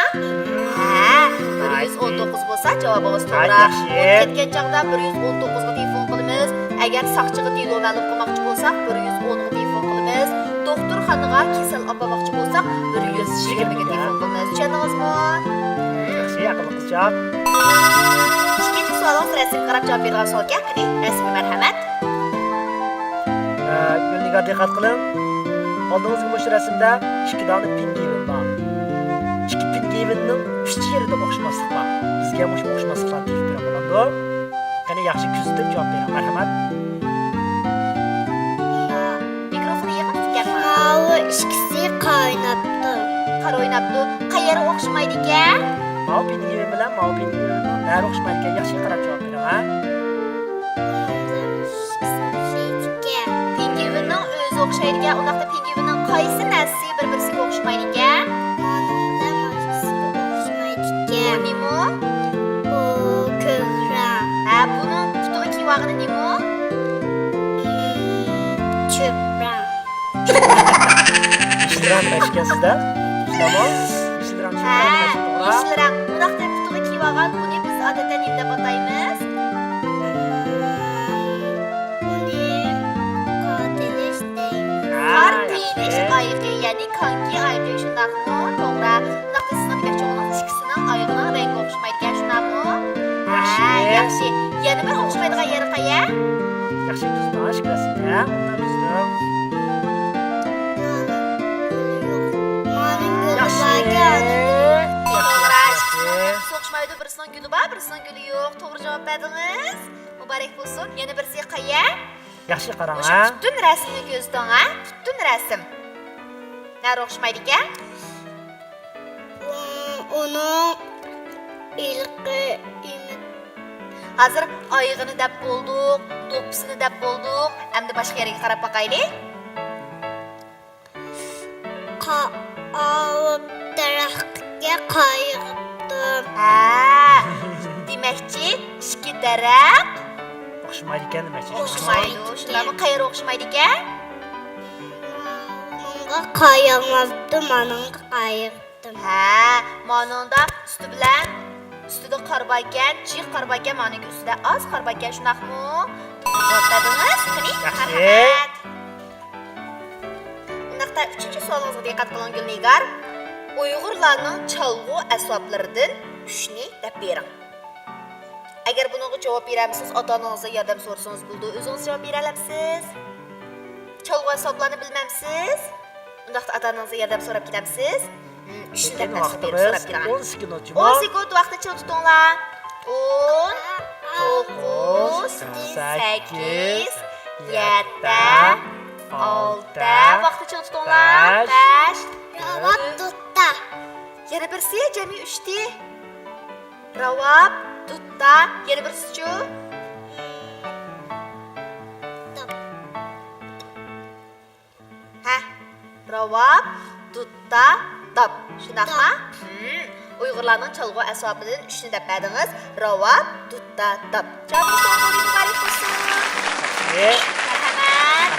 ھە، بىر يۈز ئون توققۇز بولسا جاۋابىڭىز توغرا. ھە، ياخشى. ئوت كەتكەن چاغدا بىر يۈز ئون توققۇزغا تېلېفون قىلىمىز. ئەگەر ساقچىغا دېلو مەلۇم قىلماقچى بولساق، بىر يۈز ئونغا تېلېفون قىلىمىز. دوختۇرخانىغا كېسەل ئاپارماقچى بولساق، بىر يۈز يىگىرمىگە تېلېفون قىلىمىز. چۈشەندىڭىزمۇ؟ ياخشى، ئەقىللىق قىزچاق. ئىككىنچى سوئالىڭىز رەسىمگە قاراپ جاۋاب بېرىدىغان سوئالكەن. قېنى، رەسىمگە مەرھەمەت. ئە، گۈلنىگار، دىققەت قىلىڭ. ئالدىڭىزغا مۇشۇ رەسىمدە ئىككى دانە پىنگۋىن بار. ئىككى پىنگۋىننىڭ ئۈچ يېرىدە ئوخشىماسلىق بار. بىزگە مۇشۇ ئوخشىماسلىقلارنى تېپىپ بېرىڭ، بولامدۇ؟ قېنى، ياخشى كۆزىتىپ جاۋاب بېرىڭ، مەرھەمەت. مىكروفوننى يېقىن تۇتۇپ گەپ قىلىڭ. ماۋۇ ئىككىسى قايناپتۇ. قارا ئويناپتۇ. قەيەرگە ئوخشىمايدىكەن؟ ماۋۇ پىنگۋىن بىلەن ماۋۇ پىنگۋىننىڭ نەگە ئوخشىمايدىكەن؟ ياخشى قاراپ جاۋاب بېرىڭ، ھە؟ ئىككىسى ئوخشايدىكەن. پىنگۋىننىڭ ئۆزى ئوخشايدىكەن. ئۇنداقتا پىنگۋىننىڭ قايسى نەرسىسى بىر-بىرسىگە ئوخشىمايدىكەن؟ مانىڭ بىلەن مانىسىگە ئوخشىمايدىكەن. بۇ نېمە؟ بۇ كۆك رەڭ. ھە، بۇنىڭ پۇتىغا كىيىۋالغان چۆپ رەڭ. يېشىل رەڭ دېمەكچىكەن سىزدە؟ شۇنداقمۇ؟ يېشىل رەڭ، چۆپ رەڭ دېمەكچىكەن، توغرا. يېشىل رەڭ. بۇنداق دەپ پۇتىغا كىيىۋالغان، بۇنى بىز ئادەتتە نېمە دەپ ئاتايمىز؟ بۇنى قار تېيىلىش دەيمىز. ھە، قار تېيىلىش ئايىغى، يەنى كانكى ئايىغى، شۇنداقمۇ؟ توغرا. بۇنداقتا سىزنىڭ دېمەكچى بولغىنىڭىز ئىككىسىنىڭ ئايىغىنىڭ رەڭگى ئوخشىمايدىكەن، شۇنداقمۇ؟ ھە، ياخشى. ياخشى. يەنە بىر ئوخشىمايدىغان يېرى قەيەر؟ ياخشى، تۈز باش كىرەسىز. ھە، ئۇنداق تۈزدۈم. مانا گۈلى ياخشى. باركەن. توغرا، ئىككىسىنىڭ گۈلى ئوخشىمايدۇ، بىرسىنىڭ گۈلى بار، بىرسىنىڭ گۈلى يوق. توغرا جاۋاب بەردىڭىز. مۇبارەك بولسۇن. يەنە بىرسى قەيەر؟ ياخشى قاراڭ، مۇشۇ ھە؟ پۈتۈن رەسىمنى كۆزىتىڭ، ھە؟ پۈتۈن رەسىم. نەرە ئوخشىمايدىكەن؟ ئۇنىڭ ھېلىقى ئېمىت. ھازىر ئايىغىنى دەپ بولدۇق، دوپپىسىنى دەپ بولدۇق. ئەمدى باشقا يەرگە قاراپ باقايلى. قا-، ئاۋۇ دەرەخكە قايىغىپتۇ. ھە، دېمەكچى، ئىككى دەرەخ ئوخشىمايدىكەن دېمەكچى. ئوخشىمايدۇ. شۇنداقمۇ؟ قەيەر ئوخشىمايدىكەن؟ ماڭا قايىغىپتۇ، مانىڭغا قايىغىپتۇ. ھە، مانىڭدا ئۈستى بىلەن، ئۈستىدە قار باركەن، جىق قار باركەن، مانىڭكى ئۈستىدە ئاز قار باركەن، شۇنداقمۇ؟ جاۋاب بەردىڭىز؟ قېنى، ياخشى. مەرھەمەت. ئۇنداقتا ئۈچىنچى سوئالىڭىزغا دىققەت قىلىڭ، گۈلنىگار. ئۇيغۇرلارنىڭ چالغۇ ئەسۋابلىرىدىن ئۈچنى دەپ بېرىڭ. ئەگەر بۇنىڭغا جاۋاب بېرەلمىسىڭىز، ئاتا-ئانىڭىزدىن ياردەم سورىسىڭىز بولىدۇ. ئۆزىڭىز جاۋاب بېرەلەمسىز؟ چالغۇ ئەسۋابلارنى بىلمەمسىز؟ ئۇنداقتا ئاتا-ئانىڭىزدىن ياردەم سوراپ كېتەمسىز؟ ھىم، ئۈچنى دەپ بەرسە بېرىپ سوراپ كېلىڭ. ئون سېكۇند ئون سېكۇند ۋاقىتنى چىڭ تۇتۇڭلار. ئون، توققۇز، سەككىز، يەتتە، ئالتە. ۋاقىتنى چىڭ تۇتۇڭلار. بەش. بەش. راۋاب، دۇتتا. يەنە بىرسى، جەمئىي ئۈچتى. راۋاب، دۇتتا. يەنە بىرسىچۇ؟ داپ. ھە، راۋاب، دۇتتا، داپ. شۇنداقما؟ داپ. ھىم، ئۇيغۇرلارنىڭ چالغۇ ئەسۋابىدىن ئۈچنى دەپ بەردىڭىز. راۋاب، دۇتتا، داپ. جاۋابىڭىز توغرا بولدى، مۇبارەك بولسۇن. مەرھەمەت.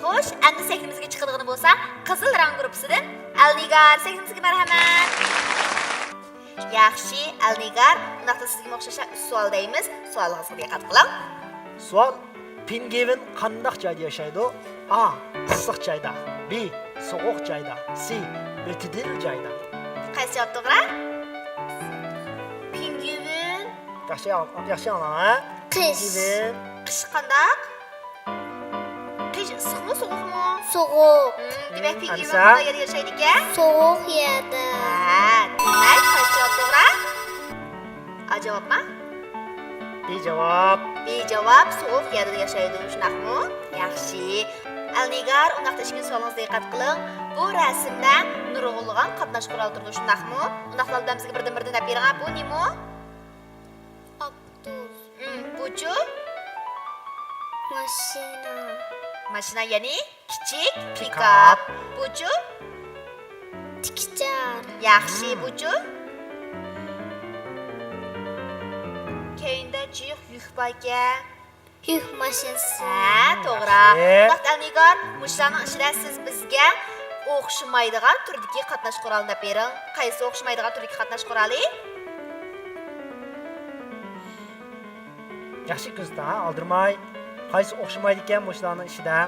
خوش، ئەمدى سەھنىمىزگە چىقىدىغىنى بولسا قىزىل رەڭ گۇرۇپپىسىدىن ئەلنىگار، سەھنىمىزگە مەرھەمەت. ياخشى، ئەلنىگار، ئۇنداقتا سىزگىمۇ ئوخشاش ئۈچ سوئال دەيمىز. سوئالىڭىزغا دىققەت قىلىڭ. سوئال: پىڭگۋىن قانداق جايدا ياشايدۇ؟ ئا، ئىسسىق جايدا. بى، سوغۇق جايدا. سى، مۆتىدىل جايدا. قايسى جاۋاب توغرا؟ پىڭگۋىن. ياخشى، ياخشى ئاڭلاڭ، ھە؟ قىش. پىڭگۋىن. قىش قانداق؟ قىش ئىسسىقمۇ، سوغۇقمۇ؟ سوغۇق. ھىم، دېمەك، پىڭگۋىن ئەمىسە؟ قانداق يەردە ياشايدىكەن؟ سوغۇق يەردە. ھە، دېمەك، قايسى جاۋاب توغرا؟ ئا جاۋابمۇ؟ بى جاۋاب. بى جاۋاب، سوغۇق يەردە ياشايدۇ، شۇنداقمۇ؟ ياخشى. ئەلنىگار، ئۇنداقتا ئىككىنچى سوئالىڭىزغا دىققەت قىلىڭ. بۇ رەسىمدە نۇرغۇنلىغان قاتناش قورالى تۇرىدۇ، شۇنداقمۇ؟ ئۇنداقتا بىزگە بىردىن-بىردىن دەپ بېرىڭ، بۇ نېمە؟ ئاپتوبۇس. ھىم، بۇچۇ؟ ماشىنا. ماشىنا، يەنى كىچىك پىكاپ. پىكاپ. بۇچۇ؟ تىكىچار. ياخشى، ھىم. بۇچۇ؟ كەينىدە جىق يۈك باركەن. يۈك ماشىنىسى. ھە، توغرا. ياخشى. ئۇنداقتا ئەلنىگار، مۇشۇلارنىڭ ئىچىدە سىز بىزگە ئوخشىمايدىغان تۈردىكى قاتناش قورالىنى دەپ بېرىڭ. قايسى ئوخشىمايدىغان تۈردىكى قاتناش قورالى؟ ياخشى كۆزىتىڭ، ھە، ئالدىرىماي. قايسى ئوخشىمايدىكەن مۇشۇلارنىڭ ئىچىدە؟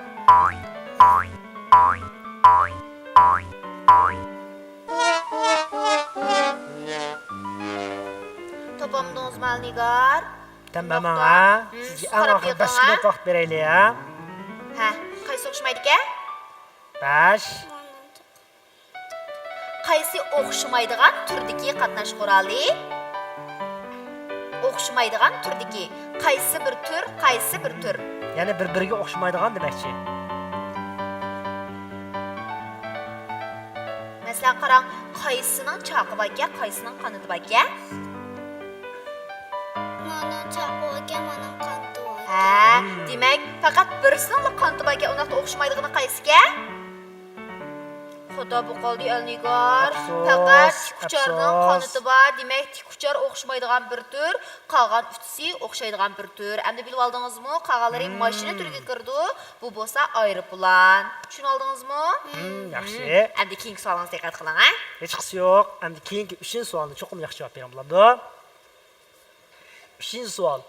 تاپالمىدىڭىزمۇ، ئەلنىگار؟ تەمبەمەڭ، ھە؟ ھىم، سىزگە ئەڭ ئاخىرى بەش سېكۇنت ۋاقىت بېرەيلى، ھە؟ ھە، قايسى ئوخشىمايدىكەن؟ بەش. قايسى ئوخشىمايدىغان تۈردىكى قاتناش قورالى؟ ئوخشىمايدىغان تۈردىكى. قايسى بىر تۈر، قايسى بىر تۈر؟ يەنى بىر-بىرىگە ئوخشىمايدىغان دېمەكچى. مەسىلەن، قاراڭ، قايسىنىڭ چاقى باركەن، قايسىنىڭ قانىتى باركەن؟ مانا چاقى باركەن، مانا قانىتى باركەن. ھە، دېمەك، پەقەت بىرسىنىڭلا قانىتى باركەن، ئۇنداقتا ئوخشىمايدىغىنى قايسىكەن؟ خاتا بولۇپ قالدى، ئەلنىگار. ئەپسۇس، پەقەت تىك ئۇچارنىڭ ئەپسۇس. قانىتى بار. دېمەك، تىك ئۇچار ئوخشىمايدىغان بىر تۈر، قالغان ئۈچىسى ئوخشايدىغان بىر تۈر. ئەمدى بىلىۋالدىڭىزمۇ؟ قالغانلىرى مم. ماشىنا تۈرىگە كىرىدۇ، بۇ بولسا ئايروپىلان. چۈشىنىۋالدىڭىزمۇ؟ مم، ياخشى. مم. ئەمدى كېيىنكى سوئالىڭىزغا دىققەت قىلىڭ، ھە؟ ھېچقىسى يوق. ئەمدى كېيىنكى ئۈچىنچى سوئالنى چوقۇم ياخشى جاۋاب بېرىڭ، بولامدۇ؟ ئۈچىنچى سوئال.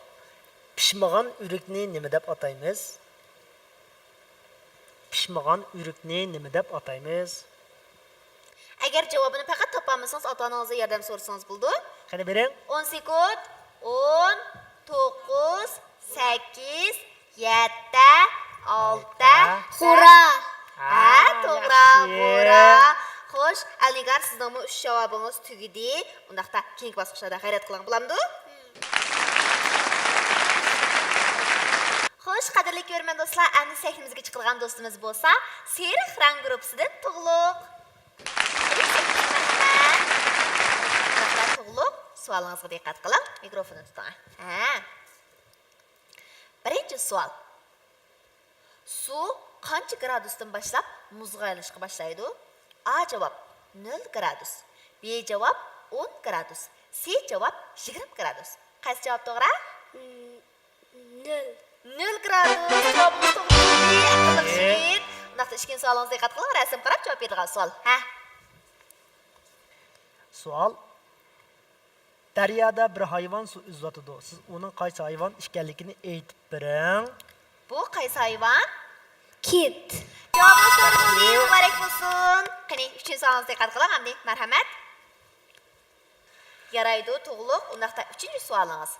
پىشمىغان ئۆرۈكنى نېمە دەپ ئاتايمىز؟ پىشمىغان ئۆرۈكنى نېمە دەپ ئاتايمىز؟ ئەگەر جاۋابىنى پەقەت تاپالمىسىڭىز، ئاتا-ئانىڭىزدىن ياردەم سورىسىڭىز بولىدۇ. قېنى بېرىڭ. ئون سېكۇنت. ئون، توققۇز، سەككىز، يەتتە، ئالتە. غورا. ھە، ھە، توغرا، ياخشى. غورا. خوش، ئەلنىگار، سىزنىڭمۇ ئۈچ جاۋابىڭىز تۈگىدى. ئۇنداقتا كېيىنكى باسقۇچلاردا غەيرەت قىلىڭ، بولامدۇ؟ خوش، قەدىرلىك كۆرۈرمەن دوستلار، ئەمدى سەھنىمىزگە چىقىدىغان دوستىمىز بولسا سېرىق رەڭ گۇرۇپپىسىدىن تۇغلۇق. مەرھەمەت. دوستلار، تۇغلۇق، سوئالىڭىزغا دىققەت قىلىڭ، مىكروفوننى تۇتۇڭ. ھە. بىرىنچى سوئال. سۇ قانچە گرادۇستىن باشلاپ مۇزغا ئايلىنىشقا باشلايدۇ؟ ئا جاۋاب، نۆل گرادۇس. بى جاۋاب، ئون گرادۇس. سى جاۋاب، يىگىرمە گرادۇس. قايسى جاۋاب توغرا؟ م، نۆل. نۆل گرادۇس. جاۋابىڭىز توغرا بولدى. ئەقىللىق يىگىت. ئۇنداقتا ئىككىنچى سوئالىڭىزغا دىققەت قىلىڭ. رەسىمگە قاراپ جاۋاب بېرىدىغان سوئال. ھە. سوئال. دەريادا بىر ھايۋان سۇ ئۈزۈۋاتىدۇ. سىز ئۇنىڭ قايسى ھايۋان ئىكەنلىكىنى ئېيتىپ بېرىڭ. بۇ قايسى ھايۋان؟ كىت. جاۋابىڭىز توغرا بولدى، مۇبارەك بولسۇن. قېنى، ئۈچىنچى سوئالىڭىزغا دىققەت قىلىڭ ئەمدى، مەرھەمەت. يارايدۇ، تۇغلۇق. ئۇنداقتا ئۈچىنچى سوئالىڭىز.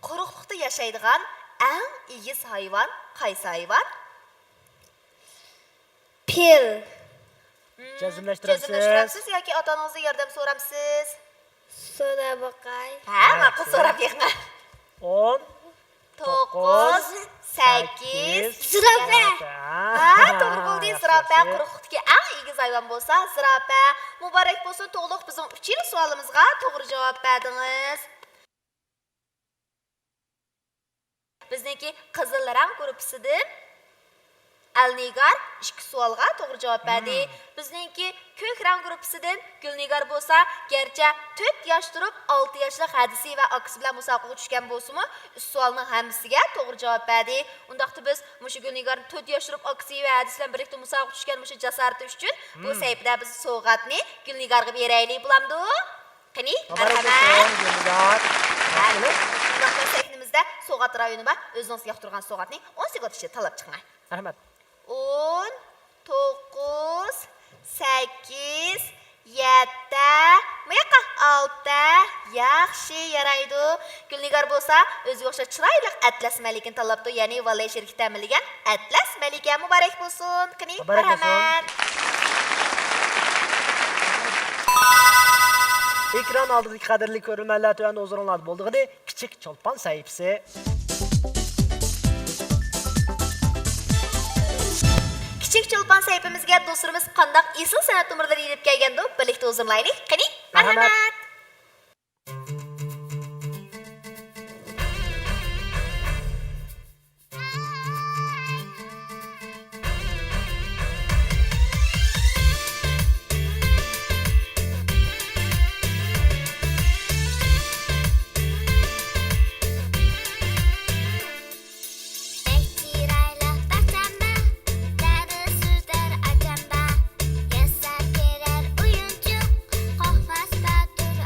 قۇرۇقلۇقتا ياشايدىغان ئەڭ ئېگىز ھايۋان قايسى ھايۋان؟ پىل. مم، جەزملەشتۈرەمسىز؟ جەزملەشتۈرەمسىز ياكى ئاتا-ئانىڭىزدىن ياردەم سورامسىز؟ سوراپ باقاي. ھە، ھە، ماقۇل، ياخشى. سوراپ بېقىڭ. ئون، توققۇز، توققۇز، سەككىز، سەككىز، زىراپە. زىراپە. ھە، توغرا بولدى، ياخشى، زىراپە. ياخشى. قۇرۇقلۇقتىكى ئەڭ ئېگىز ھايۋان بولسا زىراپە. مۇبارەك بولسۇن، تۇغلۇق، بىزنىڭ ئۈچىنچى سوئالىمىزغا توغرا جاۋاب بەردىڭىز. بىزنىڭكى قىزىل رەڭ گۇرۇپپىسىدىن ئەلنىگار ئىككى سوئالغا توغرا جاۋاب بەردى. مم. بىزنىڭكى كۆك رەڭ گۇرۇپپىسىدىن گۈلنىگار بولسا، گەرچە تۆت ياش تۇرۇپ، ئالتە ياشلىق ھەدىسى ۋە ئاكىسى بىلەن مۇسابىقىگە چۈشكەن بولسىمۇ، ئۈچ سوئالنىڭ ھەممىسىگە توغرا جاۋاب بەردى. ئۇنداقتا بىز مۇشۇ گۈلنىگارنى تۆت ياش تۇرۇپ، ئاكىسى ۋە ھەدىسى بىلەن بىرلىكتە مۇسابىقىگە چۈشكەن مۇشۇ جاسارىتى ئۈچۈن بۇ مم. سەھىپىدە بىز سوۋغاتنى گۈلنىگارغا بېرەيلى، بولامدۇ؟ قېنى، مۇبارەك مەرھەمەت. بولسۇن، گۈلنىگار. ھە، ماقۇل. ئۇنداقتا سەھنىمىزدە سوۋغات رايونى بار. ئۆزىڭىز ياقتۇرغان سوۋغاتنى ئون سېكۇنت ئىچىدە تاللاپ چىقىڭ. رەھمەت. ئون، توققۇز، سەككىز، يەتتە، بۇ ياققا ئالتە. ياخشى، يارايدۇ. گۈلنىگار بولسا ئۆزىگە ئوخشاش چىرايلىق ئەتلەس مەلىكىنى تاللاپتۇ، يەنى ۋاللەي شىركىتى تەمىنلىگەن ئەتلەس مەلىكە. مۇبارەك بولسۇن. قېنى، مۇبارەك بولسۇن. مەرھەمەت. ئېكران ئالدىدىكى قەدىرلىك كۆرۈرمەنلەر، تۆۋەندە ھۇزۇرۇڭلاردا بولىدىغىنى كىچىك چولپان سەھىپىسى. كىچىك چولپان سەھىپىمىزگە دوستلىرىمىز قانداق ئېسىل سەنئەت نومۇرلىرى ئېلىپ كەلگەندۇ، بىرلىكتە ھۇزۇرلايلى. قېنى، مەرھەمەت. مەرھەمەت. بەك چىرايلىق باغچام بار، دادىل سۈزەر ئاچام بار، ياساپ بېرەر ئويۇنچۇق، قورقماس باتۇر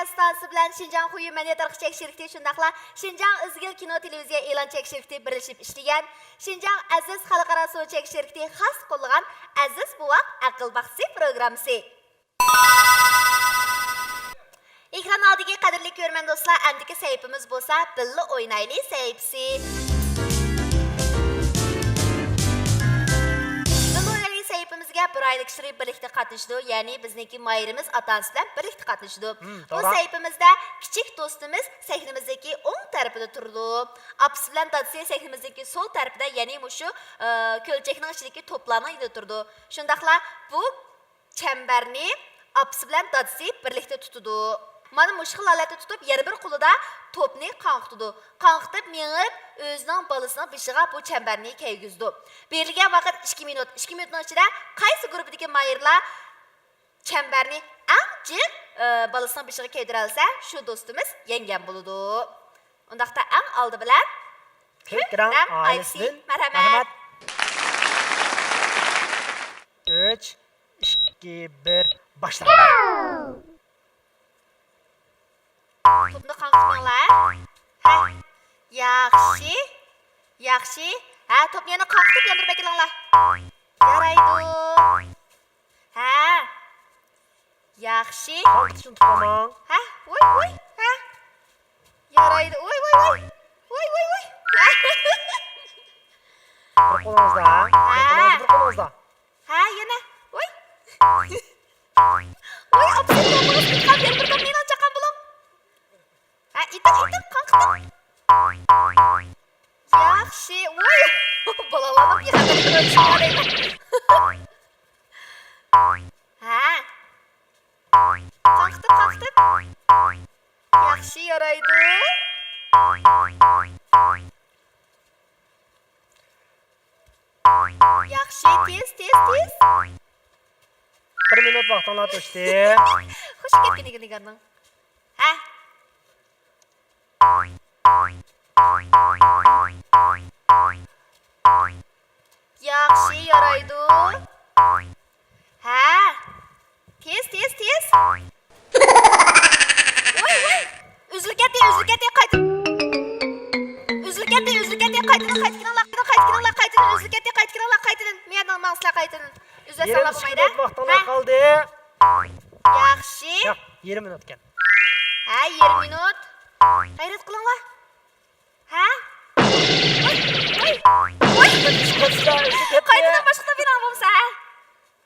ئىستانسىسى بىلەن شىنجاڭ خۇيۈ مەدەنىيەت تارقىتىش چەك شىركىتى، شۇنداقلا شىنجاڭ ئىزگىل كىنو تېلېۋىزىيە ئېلان چەك شىركىتى بىرلىشىپ ئىشلىگەن شىنجاڭ ئەزىز خەلقئارا سودا چەك شىركىتى خاس قوللىغان ئەزىز بوۋاق ئەقىل باغچىسى پروگراممىسى. ئېكران ئالدىدىكى قەدىرلىك كۆرۈرمەن دوستلار، ئەمدىكى سەھىپىمىز بولسا بىللە ئوينايلى سەھىپىسى. بىللە ئوينايلى سەھىپىمىزگە بىر ئائىلە كىشىلىرى بىرلىكتە قاتنىشىدۇ، يەنى بىزنىڭكى ماھىرىمىز ئاتا-ئانىسى بىلەن بىرلىكتە قاتنىشىدۇ. ھىم، بۇ توغرا. سەھىپىمىزدە كىچىك دوستىمىز سەھنىمىزدىكى ئوڭ تەرىپىدە تۇرىدۇ. ئاپىسى بىلەن دادىسى سەھنىمىزدىكى سول تەرىپىدە، يەنى مۇشۇ، ئە، كۆلچەكنىڭ ئىچىدىكى توپلارنىڭ يېنىدا تۇرىدۇ. شۇنداقلا بۇ چەمبەرنى ئاپىسى بىلەن دادىسى بىرلىكتە تۇتىدۇ. مانا مۇشۇ خىل ھالەتتە تۇتۇپ، يەنە بىر قولىدا توپنى قاڭقىتىدۇ. قاڭقىتىپ مېڭىپ، ئۆزىنىڭ بالىسىنىڭ بېشىغا بۇ چەمبەرنى كىيگۈزىدۇ. بېرىلگەن ۋاقىت ئىككى مىنۇت. ئىككى مىنۇتنىڭ ئىچىدە قايسى گۇرۇپپىدىكى ماھىرلار چەمبەرنى ئەڭ جىق، ئى، بالىسىنىڭ بېشىغا كىيدۈرەلىسە، شۇ دوستىمىز يەڭگەن بولىدۇ. ئۇنداقتا ئەڭ ئالدى بىلەن كۆك رەڭ ئائىلىسىدىن مەرھەمەت. ئۈچ، ئىككى، بىر، باشلاڭ. توپنى قاڭقىتماڭلار. ھە. ياخشى. ياخشى. ھە، توپنى يەنە قاڭقىتىپ ياندۇرۇپ ئەكېلىڭلار. يارايدۇ. ھە. ياخشى. قاڭقىتىشنى ئۇنتۇپ قالماڭ. ھە؟ ۋوي، ۋوي. ھە؟ يارايدۇ. ۋوي، ۋوي، ۋوي. ۋوي، ۋوي، ۋوي. ھە؟ بىر قولىڭىزدا، ھە؟ بىر قولىڭىزدا، بىر قولىڭىزدا. ھە، يەنە. ۋوي. ۋوي، ئاپىسى توپىڭىز قىلغان يەنە بىر توپ مېنىڭ چاققان بولۇڭ. ھە، ئېتىڭ، ئېتىڭ، قاڭقىتىڭ. ياخشى. ۋوي. بالىلارنىڭ بىخەتەرلىكىنى ئۆلچىشىڭلار دەيمەن. ھە. قاقتىپ، قاقتىپ. ياخشى، يارايدۇ. ياخشى، تېز، تېز، تېز. بىر مىنۇت ۋاقتىڭلار توشتى. خۇش كەتكىنىگە نىگارنىڭ. ھە. ياخشى، يارايدۇ. ھە. تېز، تېز، تېز. ۋاي، ۋاي. ئۈزۈلۈپ كەتتى، ئۈزۈلۈپ كەتتى، قايتا. ئۈزۈلۈپ كەتتى، ئۈزۈلۈپ كەتتى، قايتىدىن، قايتا كېلىڭلار، قايتا كېلىڭلار، قايتىدىن، ئۈزۈلۈپ كەتتى، قايتا كېلىڭلار، قايتىدىن. مۇ يەردىن ماڭسىلەر، قايتىدىن. ئۈزۈۋەتسەڭلار بولمايدۇ. يېرىم سېكۇنت ۋاقتىڭلار قالدى. ياخشى. ياق، يېرىم مىنۇت ئىكەن. ھە، يېرىم مىنۇت. غەيرەت قىلىڭلار. ھە؟ ۋاي، ۋاي، ۋاي. قايتىدىن باشقىلار بىلەن بولمىسا، ھە؟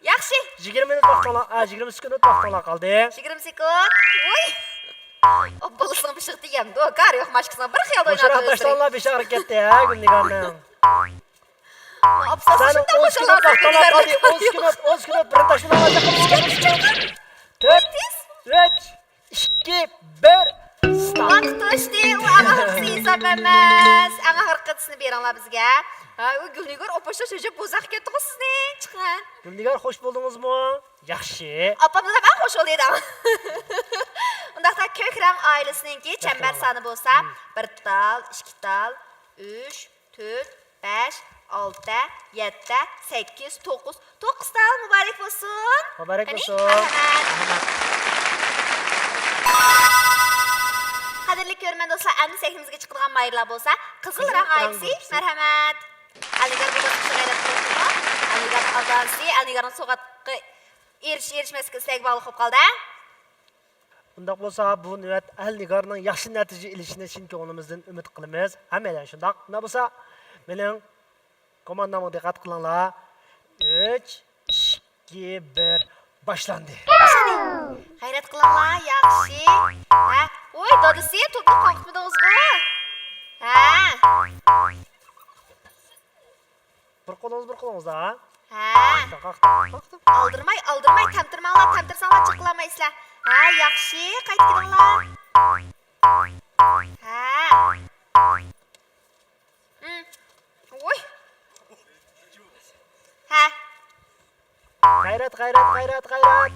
ياخشى. يىگىرمە مىنۇت ۋاقتىڭلار، ئا، يىگىرمە سېكۇنت ۋاقتىڭلار قالدى. يىگىرمە سېكۇنت. ۋوي. ئوببا، بالىسىنىڭ بېشىغا تېگەمدۇ؟ كارى يوق، ماشكىسىنىڭ بىر خىيال ئويناپ تاشلىدى. بېشى ئاغرىپ كەتتى، ھە، گۈلنىگارنىڭ. ئاپىسى شۇنداق خۇشال ھازىر گۈلنىگارنىڭ. ئون سېكۇنت، ئون سېكۇنت، بىرنى تاشلىماڭلار. تۆت، ئۈچ، ئىككى، بىر، ستارت. ۋاقىت توشتى، ئۇ ئەڭ ئاخىرقىسى ھېساب ئەمەس. ئەڭ ئاخىرقىسىنى بېرىڭلار بىزگە. ھە، ئۇ گۈلنىگار ئوپاشا شۇجۇپ بوزاق كەتتىغۇ سىزنى. چىقىڭ. گۈلنىغار، خوش بولدىڭىزمۇ؟ ياخشى. ئاپامنى دەپ ئەڭ خوش بولدى دەڭ. ئۇنداقتا كۆك رەڭ ئائىلىسىنىڭكى چەمبەر سانى بولسا، بىر تال، ئىككى تال، ئۈچ، تۆت، بەش، ئالتە، يەتتە، سەككىز، توققۇز، توققۇز تال مۇبارەك بولسۇن. مۇبارەك بولسۇن. قېنى، مەرھەمەت. قەدىرلىك كۆرۈرمەن دوستلار، ئەمدى سەھنىمىزگە چىقىدىغان ماھىرلار بولسا، قىزىل رەڭ ئائىلىسى، مەرھەمەت. ئەلنىگار بۇ باسقۇچتا غەيرەت قىلىۋاتىدۇ. ئەلنىگارنىڭ ئاتا-ئانىسى، ئەلنىگارنىڭ سوۋغاتقا ئېرىشىش-ئېرىشمەسلىكى سىلەرگە باغلىق بولۇپ قالدى. ئۇنداق بولسا، بۇ نۆۋەت ئەلنىگارنىڭ ياخشى نەتىجە ئېلىشىنى چىن كۆڭلىمىزدىن ئۈمىد قىلىمىز. ھەممەيلەن شۇنداق. ئۇنداق بولسا، مېنىڭ كوماندامغا دىققەت قىلىڭلار. ئۈچ، ئىككى، بىر، باشلاندى. غەيرەت قىلىڭلار، ياخشى. ھە؟ ۋوي، دادىسى، توپنى قاقمىدىڭىزغۇ؟ ھە؟ بىر قولىڭىز، بىر قولىڭىزدا، ھە؟ ھە. قاقتىڭ، قاقتىڭ، قاقتىڭ. ئالدىرىماي، ئالدىرىماي، تەمتىرىمەڭلار، تەمتىرىسەڭلار جىق قىلالمايسىلەر. ھە، ياخشى، قايتا كېلىڭلار. ھە. ھىم. ۋوي. ھە. غەيرەت، غەيرەت، غەيرەت، غەيرەت.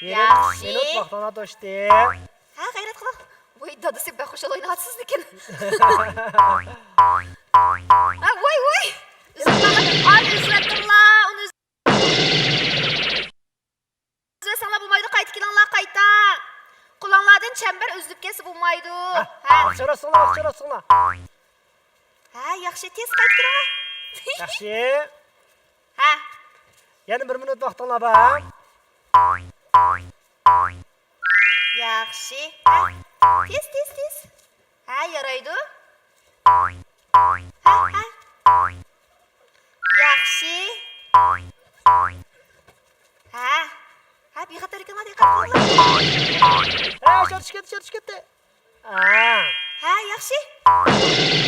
يېرىم مىنۇت ۋاقتىڭلار توشتى. ھە، غەيرەت قىلىڭ. ۋوي، دادىسى بەك خۇشال ئويناۋاتىسىز لېكىن. ھە، ۋوي، ۋوي. ئۈزۈۋەتمەڭلار. ئانى ئۈزۈۋەتتىڭلار. ئۇنى ئۈز-، ئۈزۈۋەتسەڭلار بولمايدۇ. قايتا كېلىڭلار، قايتا. ھە، ياخشى، تېز قايتىپ كېلىڭلار. ياخشى. ھە. يەنە بىر مىنۇت ۋاقتىڭلار بار. ياخشى. ھە، تېز، تېز، تېز. ھە، يارايدۇ. ھە، ھە. ياخشى. ھە. ھە، بىخەتەرلىكىڭلار دىققەت قىلىڭلار. ھە، شارت چۈشۈپ كەتتى، شارت چۈشۈپ كەتتى. ھە. ھە، ياخشى.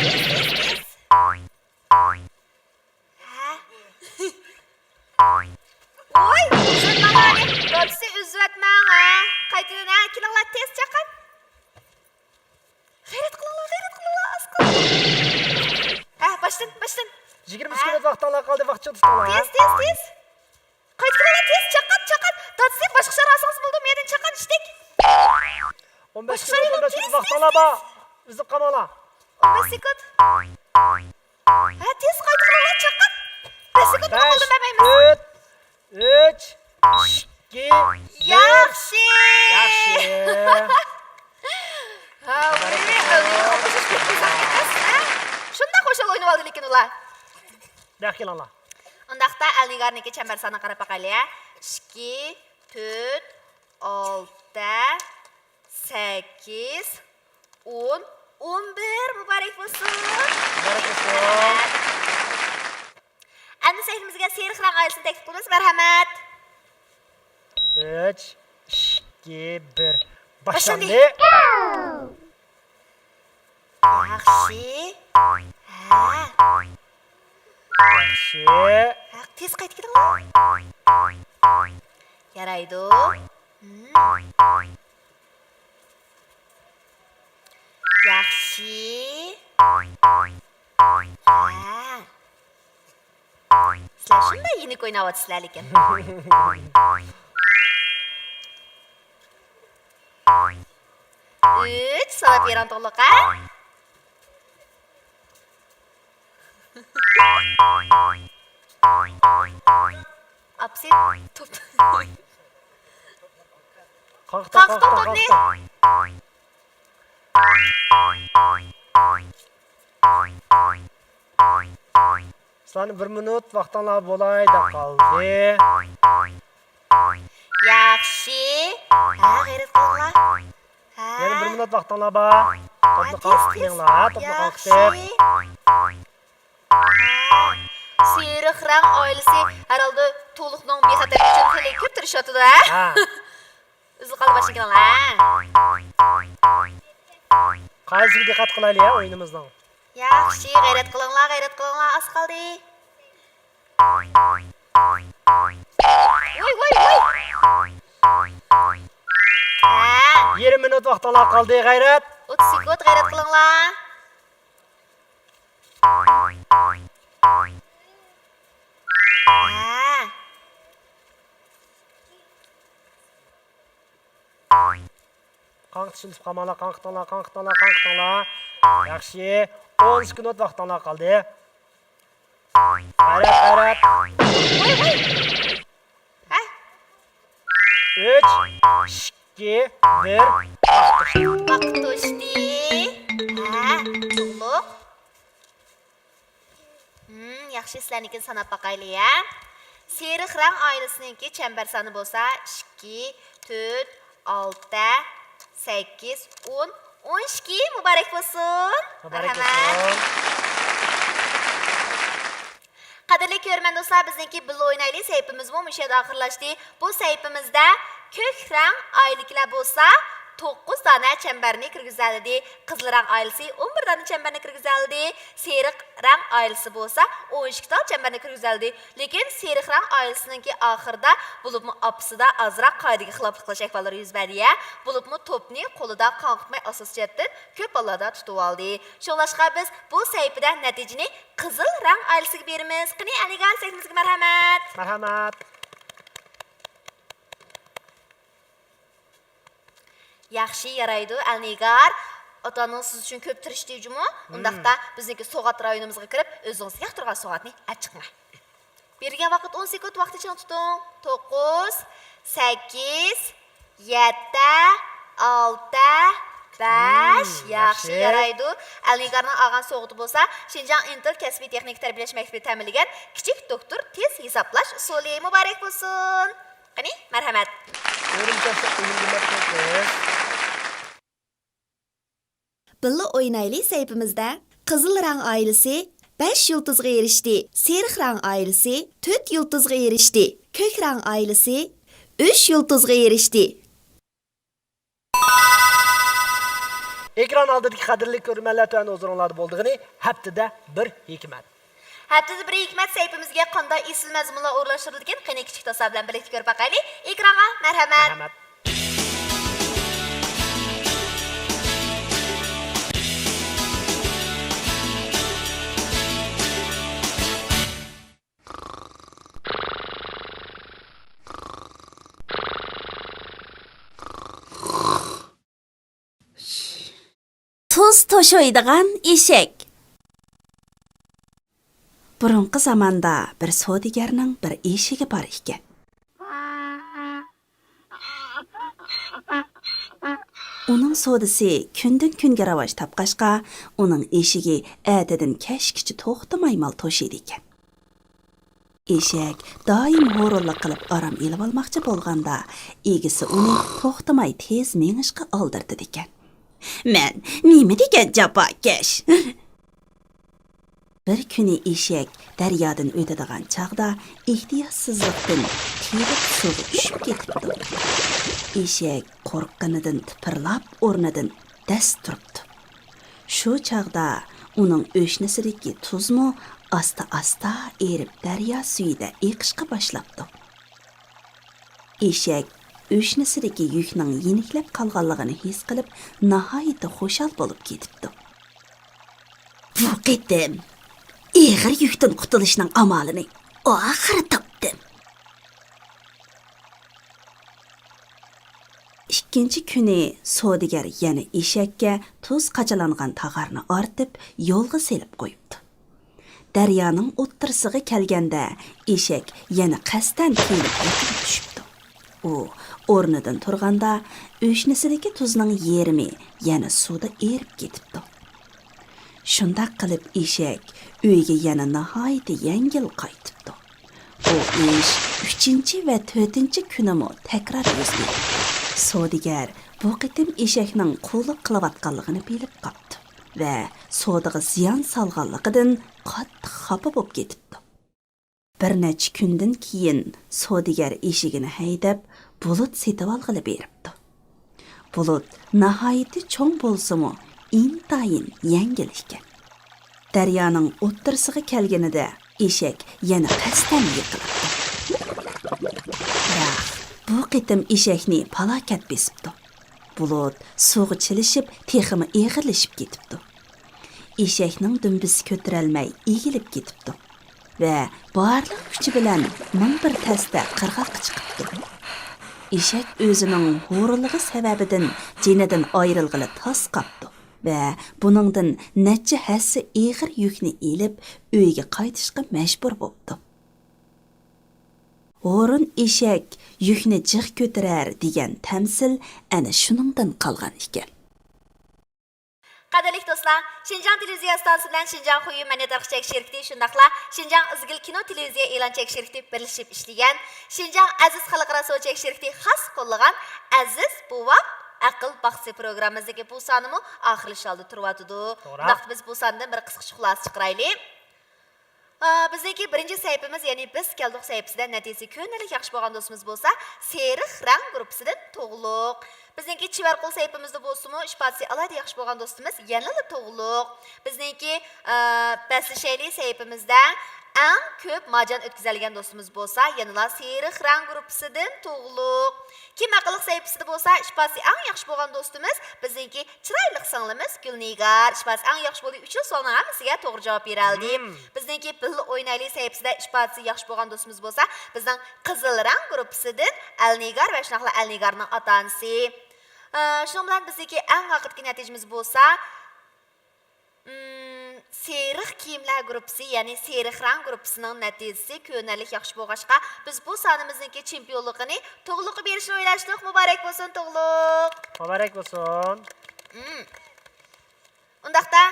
تېز، تېز، تېز. ھە. ۋوي، سەن ماڭا دادىسى ئۈزۈۋەتمەڭ، ھە. قايتىدىن، ھە، كېلىڭلار، تېز چاققان. غەيرەت قىلىڭلار، غەيرەت قىلىڭلار، ئاز قالدى. ھە، باشتىن، باشتىن. يىگىرمە سېكۇنت ھە. ۋاقتىڭلار قالدى، ۋاقىت چىقتى. تېز، تېز، تېز. قايتىپ كېلىڭلار، تېز، چاققان، چاققان. دادىسى باشقا شار ئالسىڭىز بولىدۇ، مەيدىن چاققان، ئىشتەك. ئون بەش باشقا سېكۇنت، شار ئون بەش سېكۇنت تېز، ۋاقتىڭلار تېز، بار. تېز. ئۈزۈپ قالماڭلار. ئون بەش سېكۇنت. ھە، تېز قايتىپ كېلىڭلار، چاققان. بەش سېكۇنت بەش، بولدى، بەرمەيمىز. تۆت، ئۈچ، ئىككى، بىر. ياخشى. ياخشى. ھە، ۋاي، ئەلنىگار ئوخشاش كۆپ ئۇزاق ئەمەس، ھە؟ شۇنداق خۇشال ئوينىۋالدى لېكىن ئۇلار. بۇياققا كېلىڭلار. ئۇنداقتا ئەلنىگارنىڭكى چەمبەر سانىغا قاراپ باقايلى، ھە؟ ئىككى، تۆت، ئالتە، سەككىز، ئون، ئون بىر. مۇبارەك بولسۇن. مۇبارەك بولسۇن. ئەمدى سەھنىمىزگە سېرىق رەڭ ئائىلىسىنى تەكلىپ قىلىمىز. مەرھەمەت. ئۈچ، ئىككى، بىر. باشلاندى. باشلاندى. ياخشى. ھە. ياخشى. ھە، تېز قايتىپ كېلىڭلار. يارايدۇ. ھىم. ياخشى. ھە. سىلەر شۇنداق يېنىك ئويناۋاتىسىلەر لېكىن. ئۈچ، ساناپ بېرىڭ توغرىلىق، ھە؟ ئاپىسى توپ. قاقتۇر، قاقتۇر، قاقتۇر توپنى. سىلەرنىڭ بىر مىنۇت ۋاقتىڭلار بولاي دەپ قالدى. ياخشى. ھە، غەيرەت قىلىڭلار. ھە. يەنە بىر مىنۇت ۋاقتىڭلار بار. توپنى ھە، تېز، قاقتىپ تېز. قويۇڭلار، توپنى قاقتىپ. ياخشى. ھە. سېرىق رەڭ ئائىلىسى ھەرھالدا تۇغلۇقنىڭ بىخەتەرلىكى ئۈچۈن خېلى كۆپ تىرىشىۋاتىدۇ، ھە؟ ھە. ئۈزۈپ قالدى باشتىن كېلىڭلار، ھە؟ قايسىغا دىققەت قىلايلى، ھە، ئويۇنىمىزنىڭ؟ ياخشى، غەيرەت قىلىڭلار، غەيرەت قىلىڭلار، ئاز قالدى. ۋوي، ۋوي، ۋوي! ھە. يېرىم مىنۇت ۋاقتىڭلار قالدى، غەيرەت! ئوتتۇز سېكۇنت، غەيرەت قىلىڭلار. ھە. قاڭقىتىشنى ئۇنتۇپ قالماڭلار، قاڭقىتىڭلار، قاڭقىتىڭلار، قاڭقىتىڭلار. ياخشى. ئون سېكۇنت ۋاقتىڭلار قالدى. غەيرەت، غەيرەت. ھە؟ ئۈچ، ئىككى، بىر. ۋاقىت توشتى. ھە، توغرۇلۇق. ھىم، ياخشى، سىلەرنىڭكىنى ساناپ باقايلى، ھە. سېرىق رەڭ ئائىلىسىنىڭكى چەمبەر سانى بولسا ئىككى، تۆت، ئالتە، سەككىز، ئون، ئون ئىككى. مۇبارەك بولسۇن. مۇبارەك مەرھەمەت. بولسۇن. قەدىرلىك كۆرۈرمەن دوستلار، بىزنىڭكى بىللە ئوينايلى سەھىپىمىزمۇ مۇشۇ يەردە ئاخىرلاشتى. بۇ سەھىپىمىزدە كۆك رەڭ ئائىلىدىكىلەر بولسا توققۇز دانە چەمبەرنى كىرگۈزەلىدى. قىزىل رەڭ ئائىلىسى ئون بىر دانە چەمبەرنى كىرگۈزەلىدى. سېرىق رەڭ ئائىلىسى بولسا ئون ئىككى تال چەمبەرنى كىرگۈزەلىدى. لېكىن سېرىق رەڭ ئائىلىسىنىڭكى ئاخىرىدا، بولۇپمۇ ئاپىسىدا ئازراق قائىدىگە خىلاپلىق قىلىش ئەھۋاللىرى يۈز بەردى، ھە. بولۇپمۇ توپنى قولىدا قاڭقىتماي ئاساسىي جەھەتتىن كۆپ بالىلاردا تۇتۇۋالدى. شۇڭلاشقا بىز بۇ سەھىپىدە نەتىجىنى قىزىل رەڭ ئائىلىسىگە بېرىمىز. قېنى، ئەلنىگار، سەھنىمىزگە مەرھەمەت. مەرھەمەت. ياخشى، يارايدۇ، ئەلنىگار. ئاتا-ئانىڭىز سىز ئۈچۈن كۆپ تىرىشتى جۇمۇ. مم. ئۇنداقتا بىزنىڭكى سوغات رايونىمىزغا كىرىپ، ئۆزىڭىزگە ياقتۇرغان سوغاتنى ئەپ چىقىڭلار. بېرىلگەن ۋاقىت ئون سېكۇنت، ۋاقىتنى چىڭ تۇتۇڭ. توققۇز، سەككىز، يەتتە، ئالتە، بەش. ياخشى، يارايدۇ. ئەلنىگارنىڭ ئالغان سوۋغىتى بولسا شىنجاڭ ئىنتىل كەسپىي تېخنىكا تەربىيەلەش مەكتىپى تەمىنلىگەن كىچىك دوكتور تېز ھېسابلاش ئۇسۇلى. مۇبارەك بولسۇن. قېنى، مەرھەمەت. بىللە ئوينايلى سەھىپىمىزدە قىزىل رەڭ ئائىلىسى بەش يۇلتۇزغا ئېرىشتى، سېرىق رەڭ ئائىلىسى تۆت يۇلتۇزغا ئېرىشتى، كۆك رەڭ ئائىلىسى ئۈچ يۇلتۇزغا ئېرىشتى. ئېكران ئالدىدىكى قەدىرلىك كۆرۈرمەنلەر، تۆۋەندە ھۇزۇرۇڭلاردا بولىدىغىنى ھەپتىدە بىر ھېكمەت. ھەپتىدە بىر ھېكمەت سەھىپىمىزگە قانداق ئېسىل مەزمۇنلار ئورۇنلاشتۇرۇلىدىكىن، قېنى، كىچىك تاسا بىلەن بىرلىكتە كۆرۈپ باقايلى. ئېكرانغا مەرھەمەت. مەرھەمەت. تۇز توشۇيدىغان ئېشەك. بۇرۇنقى زاماندا بىر سودىگەرنىڭ بىر ئېشىكى بار ئىكەن. ئۇنىڭ سودىسى كۈندىن-كۈنگە راۋاج تاپقاچقا، ئۇنىڭ ئېشىكى ئەتىدىن كەچكىچە توختىماي مال توشۇيدىكەن. ئېشەك دائىم ھۇرۇنلۇق قىلىپ ئارام ئېلىۋالماقچى بولغاندا، ئىگىسى ئۇنى توختىماي تېز مېڭىشقا ئالدىرىتىدىكەن. مەن نېمە دېگەن جاپاكەش! بىر كۈنى ئېشەك دەريادىن ئۆتىدىغان چاغدا ئېھتىياتسىزلىقتىن تېيىلىپ سۇغا چۈشۈپ كېتىپتۇ. ئېشەك قورققىنىدىن تىپىرلاپ ئورنىدىن دەس تۇرۇپتۇ. شۇ چاغدا ئۇنىڭ ئۆشنىسىدىكى تۇزمۇ ئاستا-ئاستا ئېرىپ، دەريا سۈيىدە ئېقىشقا باشلاپتۇ. ئېشەك ئۆشنىسىدىكى يۈكنىڭ يېنىكلەپ قالغانلىقىنى ھېس قىلىپ، ناھايىتى خۇشال بولۇپ كېتىپتۇ. بۇ قېتىم ئېغىر يۈكتىن قۇتۇلۇشنىڭ ئامالىنى ئاخىرى تاپتىم. ئىككىنچى كۈنى سودىگەر يەنە ئېشەككە تۇز قاچىلانغان تاغارنى ئارتىپ، يولغا سېلىپ قويۇپتۇ. دەريانىڭ ئوتتۇرىسىغا كەلگەندە، ئېشەك يەنە قەستەن تېيىلىپ يىقىلىپ چۈشۈپتۇ. ئۇ ئورنىدىن تۇرغاندا، ئۆشنىسىدىكى تۇزنىڭ يېرىمى يەنە سۇدا ئېرىپ كېتىپتۇ. شۇنداق قىلىپ، ئېشەك ئۆيىگە يەنە ناھايىتى يەڭگىل قايتىپتۇ. بۇ ئىش ئۈچىنچى ۋە تۆتىنچى كۈنىمۇ تەكرار يۈز بېرىپتۇ. سودىگەر بۇ قېتىم ئېشەكنىڭ قۇلۇق قىلىۋاتقانلىقىنى بىلىپ قاپتۇ ۋە سودىغا زىيان سالغانلىقىدىن قاتتىق خاپا بولۇپ كېتىپتۇ. بىر نەچچە كۈندىن كېيىن سودىگەر ئېشىكىنى ھەيدەپ، بۇلۇت سېتىۋالغىلى بېرىپتۇ. بۇلۇت ناھايىتى چوڭ بولسىمۇ، ئىنتايىن يەڭگىل ئىكەن. دەريانىڭ ئوتتۇرىسىغا كەلگىنىدە، ئېشەك يەنە قەستەن يىقىلىپتۇ. بىراق، بۇ قېتىم ئېشەكنى پالاكەت بېسىپتۇ. بۇلۇت سۇغا چىلىشىپ، تېخىمۇ ئېغىرلىشىپ كېتىپتۇ. ئېشەكنىڭ دۈمبىسى كۆتۈرەلمەي ئېگىلىپ كېتىپتۇ ۋە بارلىق كۈچى بىلەن مىڭ بىر تەستە قىرغاققا چىقىپتۇ. ئېشەك ئۆزىنىڭ ھۇرۇنلۇقى سەۋەبىدىن جېنىدىن ئايرىلغىلى تاس قاپتۇ ۋە بۇنىڭدىن نەچچە ھەسسە ئېغىر يۈكنى ئېلىپ، ئۆيىگە قايتىشقا مەجبۇر بوپتۇ. ھۇرۇن ئېشەك يۈكنى جىق كۆتۈرەر دېگەن تەمسىل ئەنە شۇنىڭدىن قالغان ئىكەن. قەدىرلىك دوستلار، شىنجاڭ تېلېۋىزىيە ئىستانسىسى بىلەن شىنجاڭ خۇيۈ مەدەنىيەت تارقىتىش چەك شىركىتى، شۇنداقلا شىنجاڭ ئىزگىل كىنو تېلېۋىزىيە ئېلان چەك شىركىتى بىرلىشىپ ئىشلىگەن، شىنجاڭ ئەزىز خەلقئارا سودا چەك شىركىتى خاس قوللىغان ئەزىز بوۋاق ئەقىل باغچىسى پروگراممىمىزنىڭكى بۇ سانىمۇ ئاخىرلىشىۋالدى تۇرۇۋاتىدۇ. توغرا. بۇنداقتا بىز بۇ ساندىن بىر قىسقىچە خۇلاسە چىقىرايلى. ئا، بىزنىڭكى بىرىنچى سەھىپىمىز، يەنى بىز كەلدۇق سەھىپىسىدە نەتىجىسى كۆرۈنەرلىك ياخشى بولغان دوستىمىز بولسا، سېرىق رەڭ گۇرۇپپىسىدىن تۇغلۇق. بىزنىڭكى چېۋەر قول سەھىپىمىزدە بولسىمۇ، ئىپادىسى ئالاھىدە ياخشى بولغان دوستىمىز يەنىلا تۇغلۇق. بىزنىڭكى، ئا، بەسلىشەيلى سەھىپىمىزدە ئەڭ كۆپ ماجان ئۆتكۈزەلىگەن دوستىمىز بولسا، يەنىلا سېرىق رەڭ گۇرۇپپىسىدىن تۇغلۇق. كىم ئەقىللىق سەھىپىسىدە بولسا، ئىپادىسى ئەڭ ياخشى بولغان دوستىمىز بىزنىڭكى چىرايلىق سىڭلىمىز گۈلنىگار. ئىپادىسى ئەڭ ياخشى بولدى، ئۈچ سوئالنىڭ ھەممىسىگە توغرا جاۋاب بېرەلدى. مم. بىزنىڭكى بىللە ئوينايلى سەھىپىسىدە ئىپادىسى ياخشى بولغان دوستىمىز بولسا، بىزنىڭ قىزىل رەڭ گۇرۇپپىسىدىن ئەلنىگار ۋە شۇنداقلا ئەلنىگارنىڭ ئاتا-ئانىسى. ئە، شۇنىڭ بىلەن بىزنىڭكى ئەڭ ئاخىرقى نەتىجىمىز بولسا، مم، سېرىق كىيىملەر گۇرۇپپىسى، يەنى سېرىق رەڭ گۇرۇپپىسىنىڭ نەتىجىسى كۆرۈنەرلىك ياخشى بولغاچقا، بىز بۇ سانىمىزنىڭكى چېمپىيونلۇقىنى تۇغلۇققا بېرىشنى ئويلاشتۇق. مۇبارەك بولسۇن، تۇغلۇق! مۇبارەك بولسۇن! مم. ئۇنداقتا،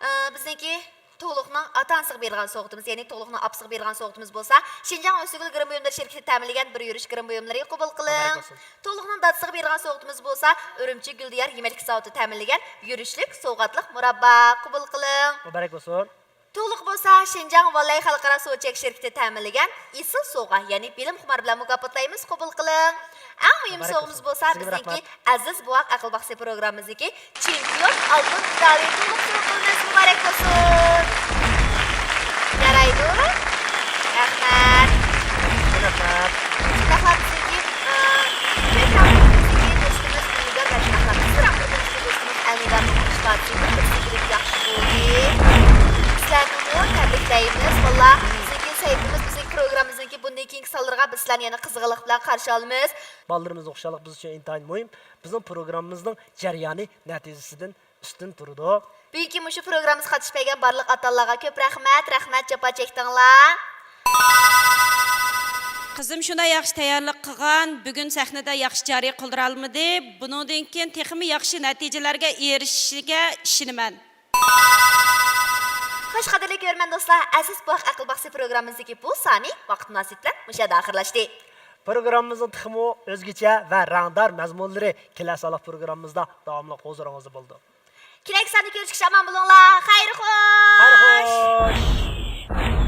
ئى، بىزنىڭكى تۇغلۇقنىڭ ئاتا-ئانىسىغا بېرىدىغان سوۋغىتىمىز، يەنى تۇغلۇقنىڭ ئاپىسىغا بېرىدىغان سوۋغىتىمىز بولسا، شىنجاڭ ئۆسۈگۈل گىرىم بۇيۇملىرى شىركىتى تەمىنلىگەن بىر يۈرۈش گىرىم بۇيۇملىرى قوبۇل قىلىڭ. مۇبارەك بولسۇن. تۇغلۇقنىڭ دادىسىغا بېرىدىغان سوۋغىتىمىز بولسا، ئۈرۈمچى گۈلدىيار يېمەكلىك زاۋۇتى تەمىنلىگەن يۈرۈشلۈك سوۋغاتلىق مۇراببا قوبۇل قىلىڭ. مۇبارەك بولسۇن. تۇغلۇق بولسا شىنجاڭ ۋاللەي خەلقئارا سۇ ئۆچەك شىركىتى تەمىنلىگەن ئېسىل سوۋغا، يەنى بىلىم خۇمار بىلەن مۇكاپاتلايمىز، قوبۇل قىلىڭ. ئەڭ مۇھىم مۇبارەك سوۋغىمىز بولسۇن. بولسا سىزگە بىزنىڭكى رەھمەت. ئەزىز بوۋاق ئەقىل باقسا پروگراممىمىزدىكى چېمپىيون ئالتۇن مېدالى تۇغلۇق سوۋغا قىلىمىز. مۇبارەك بولسۇن. يارايدۇ. رەھمەت. رەھمەت. شۇنداقلا بىزنىڭكى، ئە، يۈرەك ھەققىدىكى دوستىمىز ئۈندىدار ۋەتەن ئەخلاقى سىر ئاخبىرىمىزدىكى دوستىمىز ئەلنىدارنىڭ ئىشتىھاسى بىر بىرسى بىلەن ياخشى بولدى. سىلەرنىمۇ تەبرىكلەيمىز. باللا، بىزنىڭكى سەھىپىمىز، بىزنىڭكى پروگراممىمىزنىڭكى بۇندىن كېيىنكى سانلىرىغا بىز سىلەرنى يەنە قىزغىنلىق بىلەن قارشى ئالىمىز. بالىلىرىمىزنىڭ خۇشاللىقى بىز ئۈچۈن ئىنتايىن مۇھىم. بىزنىڭ پروگراممىمىزنىڭ جەريانى نەتىجىسىدىن ئۈستۈن تۇرىدۇ. بۈگۈنكى مۇشۇ پروگراممىمىزغا قاتنىشىپ كەلگەن بارلىق ئاتا-ئانىلارغا كۆپ رەھمەت، رەھمەت، جاپا چەكتىڭلار. قىزىم شۇنداق ياخشى تەييارلىق قىلغان، بۈگۈن سەھنىدە ياخشى جارى قىلدۇرالمىدى. بۇنىڭدىن كېيىن تېخىمۇ ياخشى نەتىجىلەرگە ئېرىشىشىگە ئىشىنىمەن. خوش، قەدىرلىك كۆرۈرمەن دوستلار، ئەزىز بوۋاق ئەقىل باقسا پروگراممىمىزدىكى بۇ سانى ۋاقىت مۇناسىۋىتى بىلەن مۇشۇ يەردە ئاخىرلاشتى. پروگراممىمىزنىڭ تېخىمۇ ئۆزگىچە ۋە رەڭدار مەزمۇنلىرى كېلەر سانلىق پروگراممىمىزدا داۋاملىق ھۇزۇرىڭىزدا بولىدۇ. كېلەركى ساندا كۆرۈشكىچە ئامان بولۇڭلار. خەير خوش. خەير خوش.